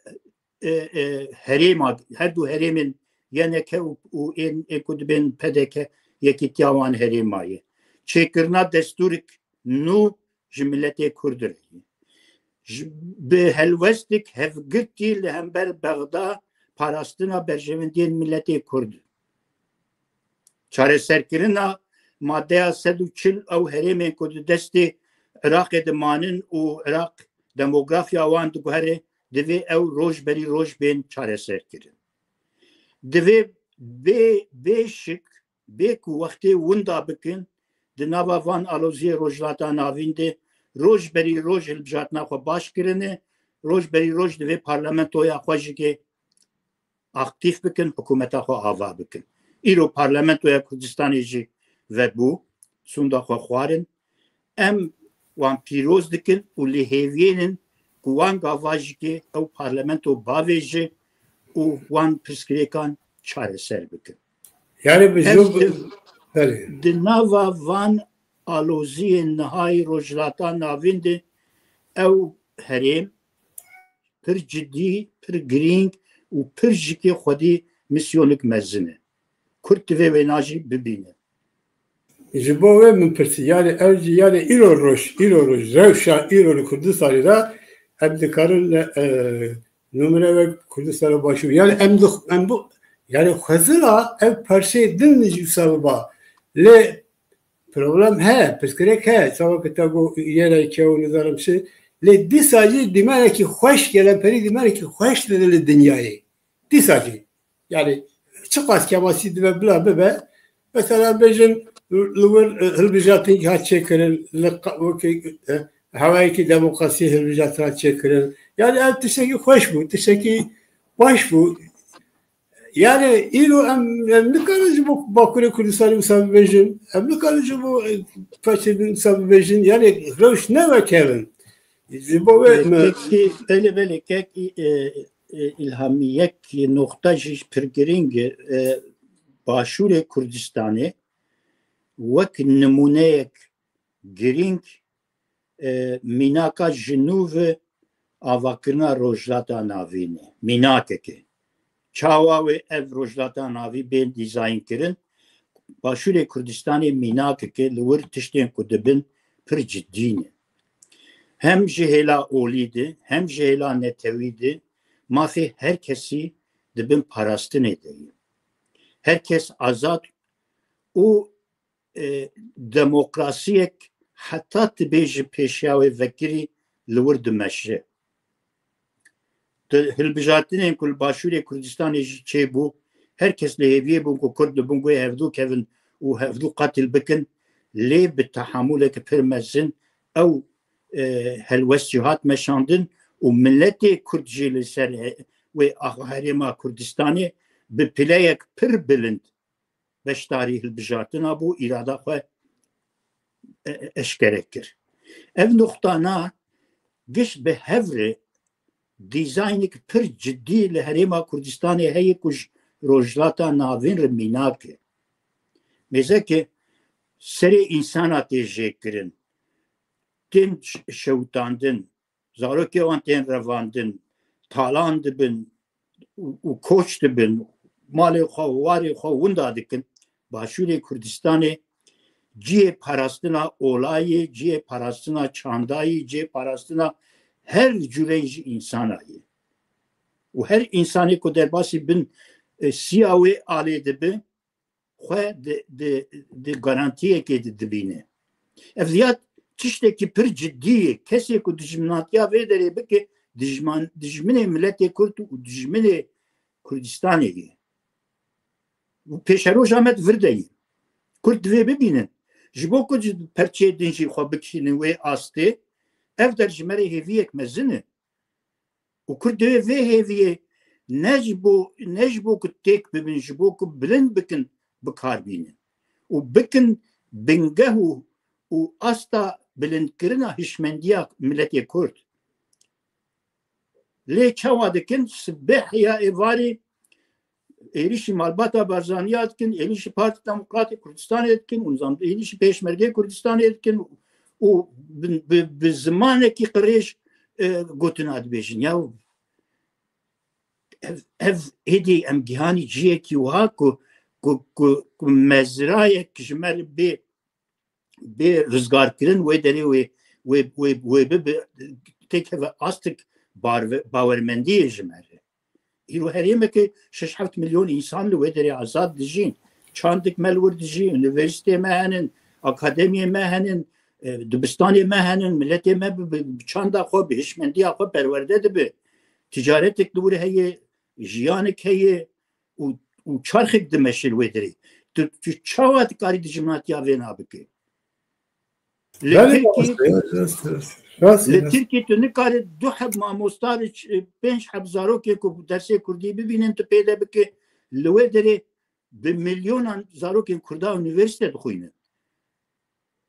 e, e, herêma, her du herêmên Y N K û, û ên, ê ku dibên P D K, yekîtiya wan herêma ye. Çêkirina destûrek nû ji miletê Kurd re ye. Ji, bi helwestek hevgirtî li hember Bexda parastina berjewendiyên miletê Kurd. Çareserkirina madeya sed û çil ew herêmên ku di destê Iraqê de manin û Iraq demografiya wan diguhere, divê ew roj berî roj bên çareserkirin. Divê bê, bê şik, bê ku wextê winda bikin, di nava van aloziyê Rojhilata Navîn de roj berî roj hilbijartina xwe baş kirine, roj berî roj divê parlamentoya xwe jî ke aktîf bikin, hikûmeta xwe ava bikin. Îro parlamentoya Kurdistanê jî vebû, sûnda xwe xwarin. Em wan pîroz dikin û li hêviyên in ku wan gava jî ke ew parlamento bavêje û wan pirsgirêkan çareser bikin. Yani biz Ev yok. Belê. Di nava van aloziyên nihayî Rojhilata Navîn de ew herêm pir cidî, pir girîng û pir jikê xwedî misyonik mezin e. Kurd divê wêna jî bibîne. Ji bo wê min pirsî, yani ev jî yani îro roj, îro roj, rewşa îro li Kurdistanê de em dikarin e, numune ve Kurdistana Başûr. Yani em di, em bu, yani Xwezira ev parçeyê din jî wisa biba. Lê problem he, pirsgirêk he, çawa ki te got yere kew nizarim çi. Lê dîsa jî dîmenekî xweş, gelemperî dîmenekî xweş dide li dinyayê. Dîsa jî. Yani çiqas kemasî dibe bila bibe. Mesela bêjin li wir e, hilbijartin hat çêkirin, li qa- wekî e, hewayekî demokrasî hilbijartin hat çêkirin. Yani ev tiştekî xweş bû, tiştekî baş bû. Yani îro em, em nikarin ji bo Bakurê Kurdistanê wisa bibêjin. Em nikarin ji bo e, parçeyên din wisa bibêjin. Yani rewş ne wek hev in. Ji bo wê me- Kekî, belê belê kek e, e, îlhamî yek noxta jî pir girîng e, Başûrê Kurdistanê wek nimûneyek girîng e, mînaka ji nû ve avakirina Rojhilata Navîn e. Mînakeke. Çawa wê ev Rojhilata Navîn bên dîzayn kirin? Başûrê Kurdistanê mînakeke li wir tiştên ku dibin pir cidî ne. Hem ji hêla olî de, hem ji hêla netewî de mafê her kesî di bin parastinê de ye. Her kes azad û e, demokrasiyek heta tu bê ji pêşiya wê vekirî li wir dimeşe. Di hilbijartinên ku li Başûrê Kurdistanê jî çêbû, her kes li hêviyê bûn ku Kurd li bin wê hevdû kevin û hevdû qetil bikin, lê bi tehamûleke pir mezin ew e, helwest jî hat meşandin û miletê Kurd jî li ser he- wê axa herêma Kurdistanê bi pileyek pir bilind beşdarî hilbijartina bû, îrada xwe e, e, eşkere kir. Ev nuqtana giş bi hev re dîzaynek pir cidî li herêma Kurdistanê heye ku ji Rojhilata Navîn re mînak e. Mêze ke serê însana tê jêkirin, tên ş- şewitandin, zarokê wan tên revandin, talan dibin û, û koç dibin, malê xwe, warê xwe winda dikin. Başûrê Kurdistanê cihê parastina olayê, cihê parastina çandayê, cihê parastina her cûreyê ji însana ye. Û her însanê ku derbasî bin e, siya wê alê dibe, xwe di, di, di garantiyekê di dibîne. Ev ya tiştekî pir cidî ye. Kesê ku dijminatiya vê derê bike, dijman, dijminê miletê Kurd û dijminê Kurdistanê ye. Û pêşeroja me di vir de ye. Kurd divê bibînin. Ji bo ku ji perçeyê din jî xwe bikişînin wê astê, ev der ji me re hêviyek mezin e. Û Kurd divê vê hêviyê ne ji bo, ne ji bo ku têk bibin, ji bo ku bilind bikin, bi kar bînin. Û bikin bingeh û, û asta bilindkirina hişmendiya miletê Kurd. Lê çawa dikin? Sibeh ya êvarê êrîşî malbata Barzaniya dikin, êrîşî Partî Demokratîk Kurdistanê dikin, û nizam êrîşî Pêşmergê Kurdistanê dikin û bi, bi, bi zimanekî qirêj e, gotina dibêjin. Ya ev, ev êdî em gihanî cihekî wiha ku, ku, ku, ku mezrayek ji me re bê bê rizgarkirin wê derê wê, wê, wê, wê bibe têkeve astik barve-, bawermendiyê ji me re. Îro herêmeke şeş heft milyon însan li wê derê azad dijîn. Çandik me li wir dijî, unîversîteyê me henin, akademiyê me henin, e, dibistanê me henin, miletê me bi, bi, bi çanda xwe, bi hişmendiya xwe perwerde dibe. Ticaretek li wir heye, jiyanek heye û, û çarxek dimeşe li wê derê. Tu, tu çawa dikarî dijminatiya vêna bike? Li Belê Tirkî, rast e, rast e, rast e. Rast e, li rast e. Tirkî tu nikarî du heb mamosta re ç-, pênc heb zarokê ku dersê kurdî bibînin tu pê de bike, li wê derê bi milyonan zarokên kurda unîversîte dixwînin.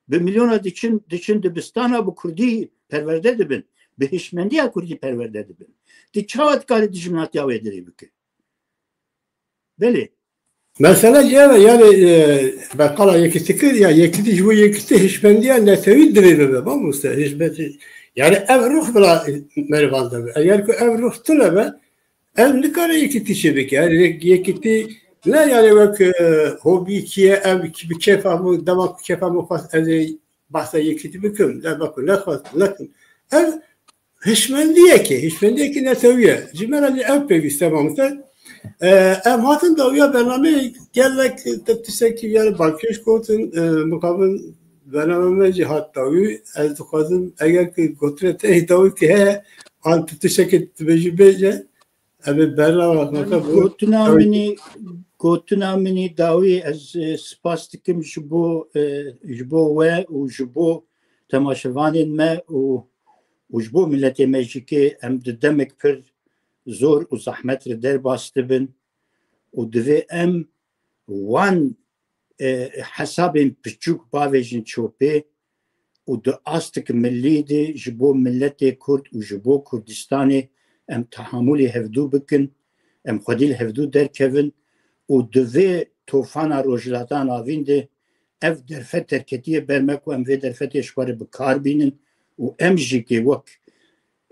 Bi milyona diçin, diçin dibistana bi kurdî perwerde dibin. Bi hişmendiya kurdî perwerde dibin. Ti çawa dikarî dijminatiya wê dirê bike? Belê. Mesela, yani, yani, e, berqala yekîtî kir, ya yekîtî ji bo yekîtî hişmendiya netewî divê bibe, mamoste. Hişmendî, yani ev ruh bila merivan de be. Eger ku ev ruh tune be, ev nikare yekîtî çêbike. Yani yek-, yekîtî ne yani wek, e, hobî kiye, ev ki bi kêfa min, dema ku kêfa min xwest ez ê behsa yekîtî bikim, dema ku nexwest nekim. Ev hişmendiyekê, hişmendiyekî netewî ye. Ji me re jî ev pêwîst e, mamoste. E, em hatin dawiya bernameyê gelek te tiştekî yani balkêş gotin, e, mixabin bername me jî hat dawî. Ez dixwazim eger ki gotine te yê dawî ki heye, an tu tiştekî dibêjî bêje. Em ê bername Yanî gotina min î, gotina min î dawî ez, e, spas dikim ji bo, e, ji bo we û ji bo temaşevanên me û, û ji bo miletê me jî ke em di demek pir zor û zehmet re derbas dibin û divê em wan, e, hesabên piçûk bavêjin çopê û di astik milî de ji bo miletê Kurd û ji bo Kurdistanê em tehamûlê hevdû bikin, em xwedî li hevdû derkevin û di vê tofana Rojhilata Navîn de ev derfet derketiye ber me ku em vê derfetê ji xwe re bi kar bînin û em jî kê wek,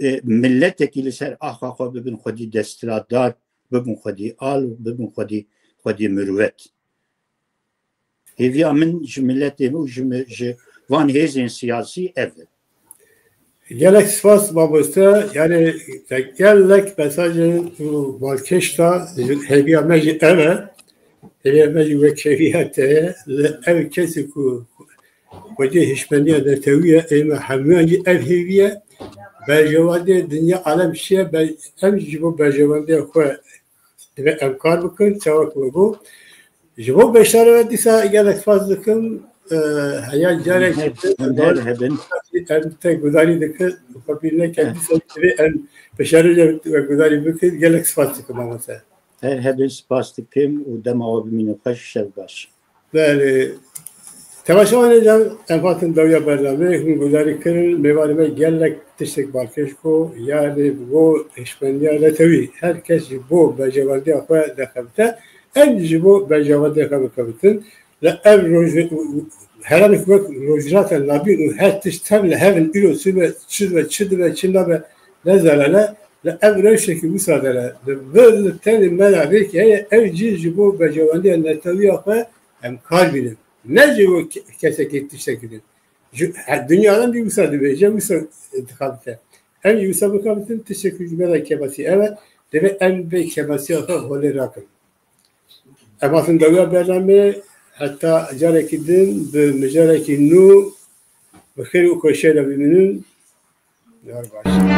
e, miletekî li ser axa xwe bibin xwedî desthilatdar, bibin xwedî al û bibin xwedî, xwedî mirûvet. Hêviya min ji miletê min û ji mi-, ji van hêzên siyasî ev e. Gelek spas mamoste. Yani te gelek mesajên û balkêş da, hêviya me jî ev e. Hêviya me jî wek hêviya te ye. Li ev kesî ku xwedî hişmendiya netewî ye, ê me hemûyan jî ev hêvî ye. Berjewendiyê dinya alem çi ye, be-, em jî ji bo berjewendiya xwe divê em kar bikin, çawa ku bû. Ji bo beşdarê we dîsa gelek spas dikim. E, heya carek Her, her hebin. Em te gudarî dikin. Xwe bîr neke, Eh. dîsa divê em beşdarê we gudarî bikin. Gelek spas dikim, mamoste. Her hebin, spas dikim û dema we bimîne xweş, şev baş. Belê. Temaşevanê can, em hatin dawiya bernameyê, hûn gudarî kirin, mêvanê me gelek tiştek balkêş ku, yani bo hişmendiya netewî, her kes ji bo berjewendiya xwe derxebite, em jî ji bo berjewendiya xwe bikevitin. Li ev roj-, heremê ku wek Rojhilata Navîn û her tişt tev li hev in, îro çi dibe, çi dibe, çi dibe, çi nabe, ne zere ne, li ev rewşekî wisa de ne. Li vir li tenê me de rêkê heye, ew jî ji bo berjewendiya netewiya xwe em kar bînin. Ne ji bo ke-, kesekî tiştekî din. Ji, he, dinya de bî wisa dibêje, wisa dixebite. Em jî wisa bixebitin, tiştekî ji me re kêmasî ev e, divê em vê kêmasiya xwe holê rakin. Em hatin dawiya bernameyê, heta carekî din bi mijarekî nû bi xêr û xweşiyê de bimînin. Yar baş.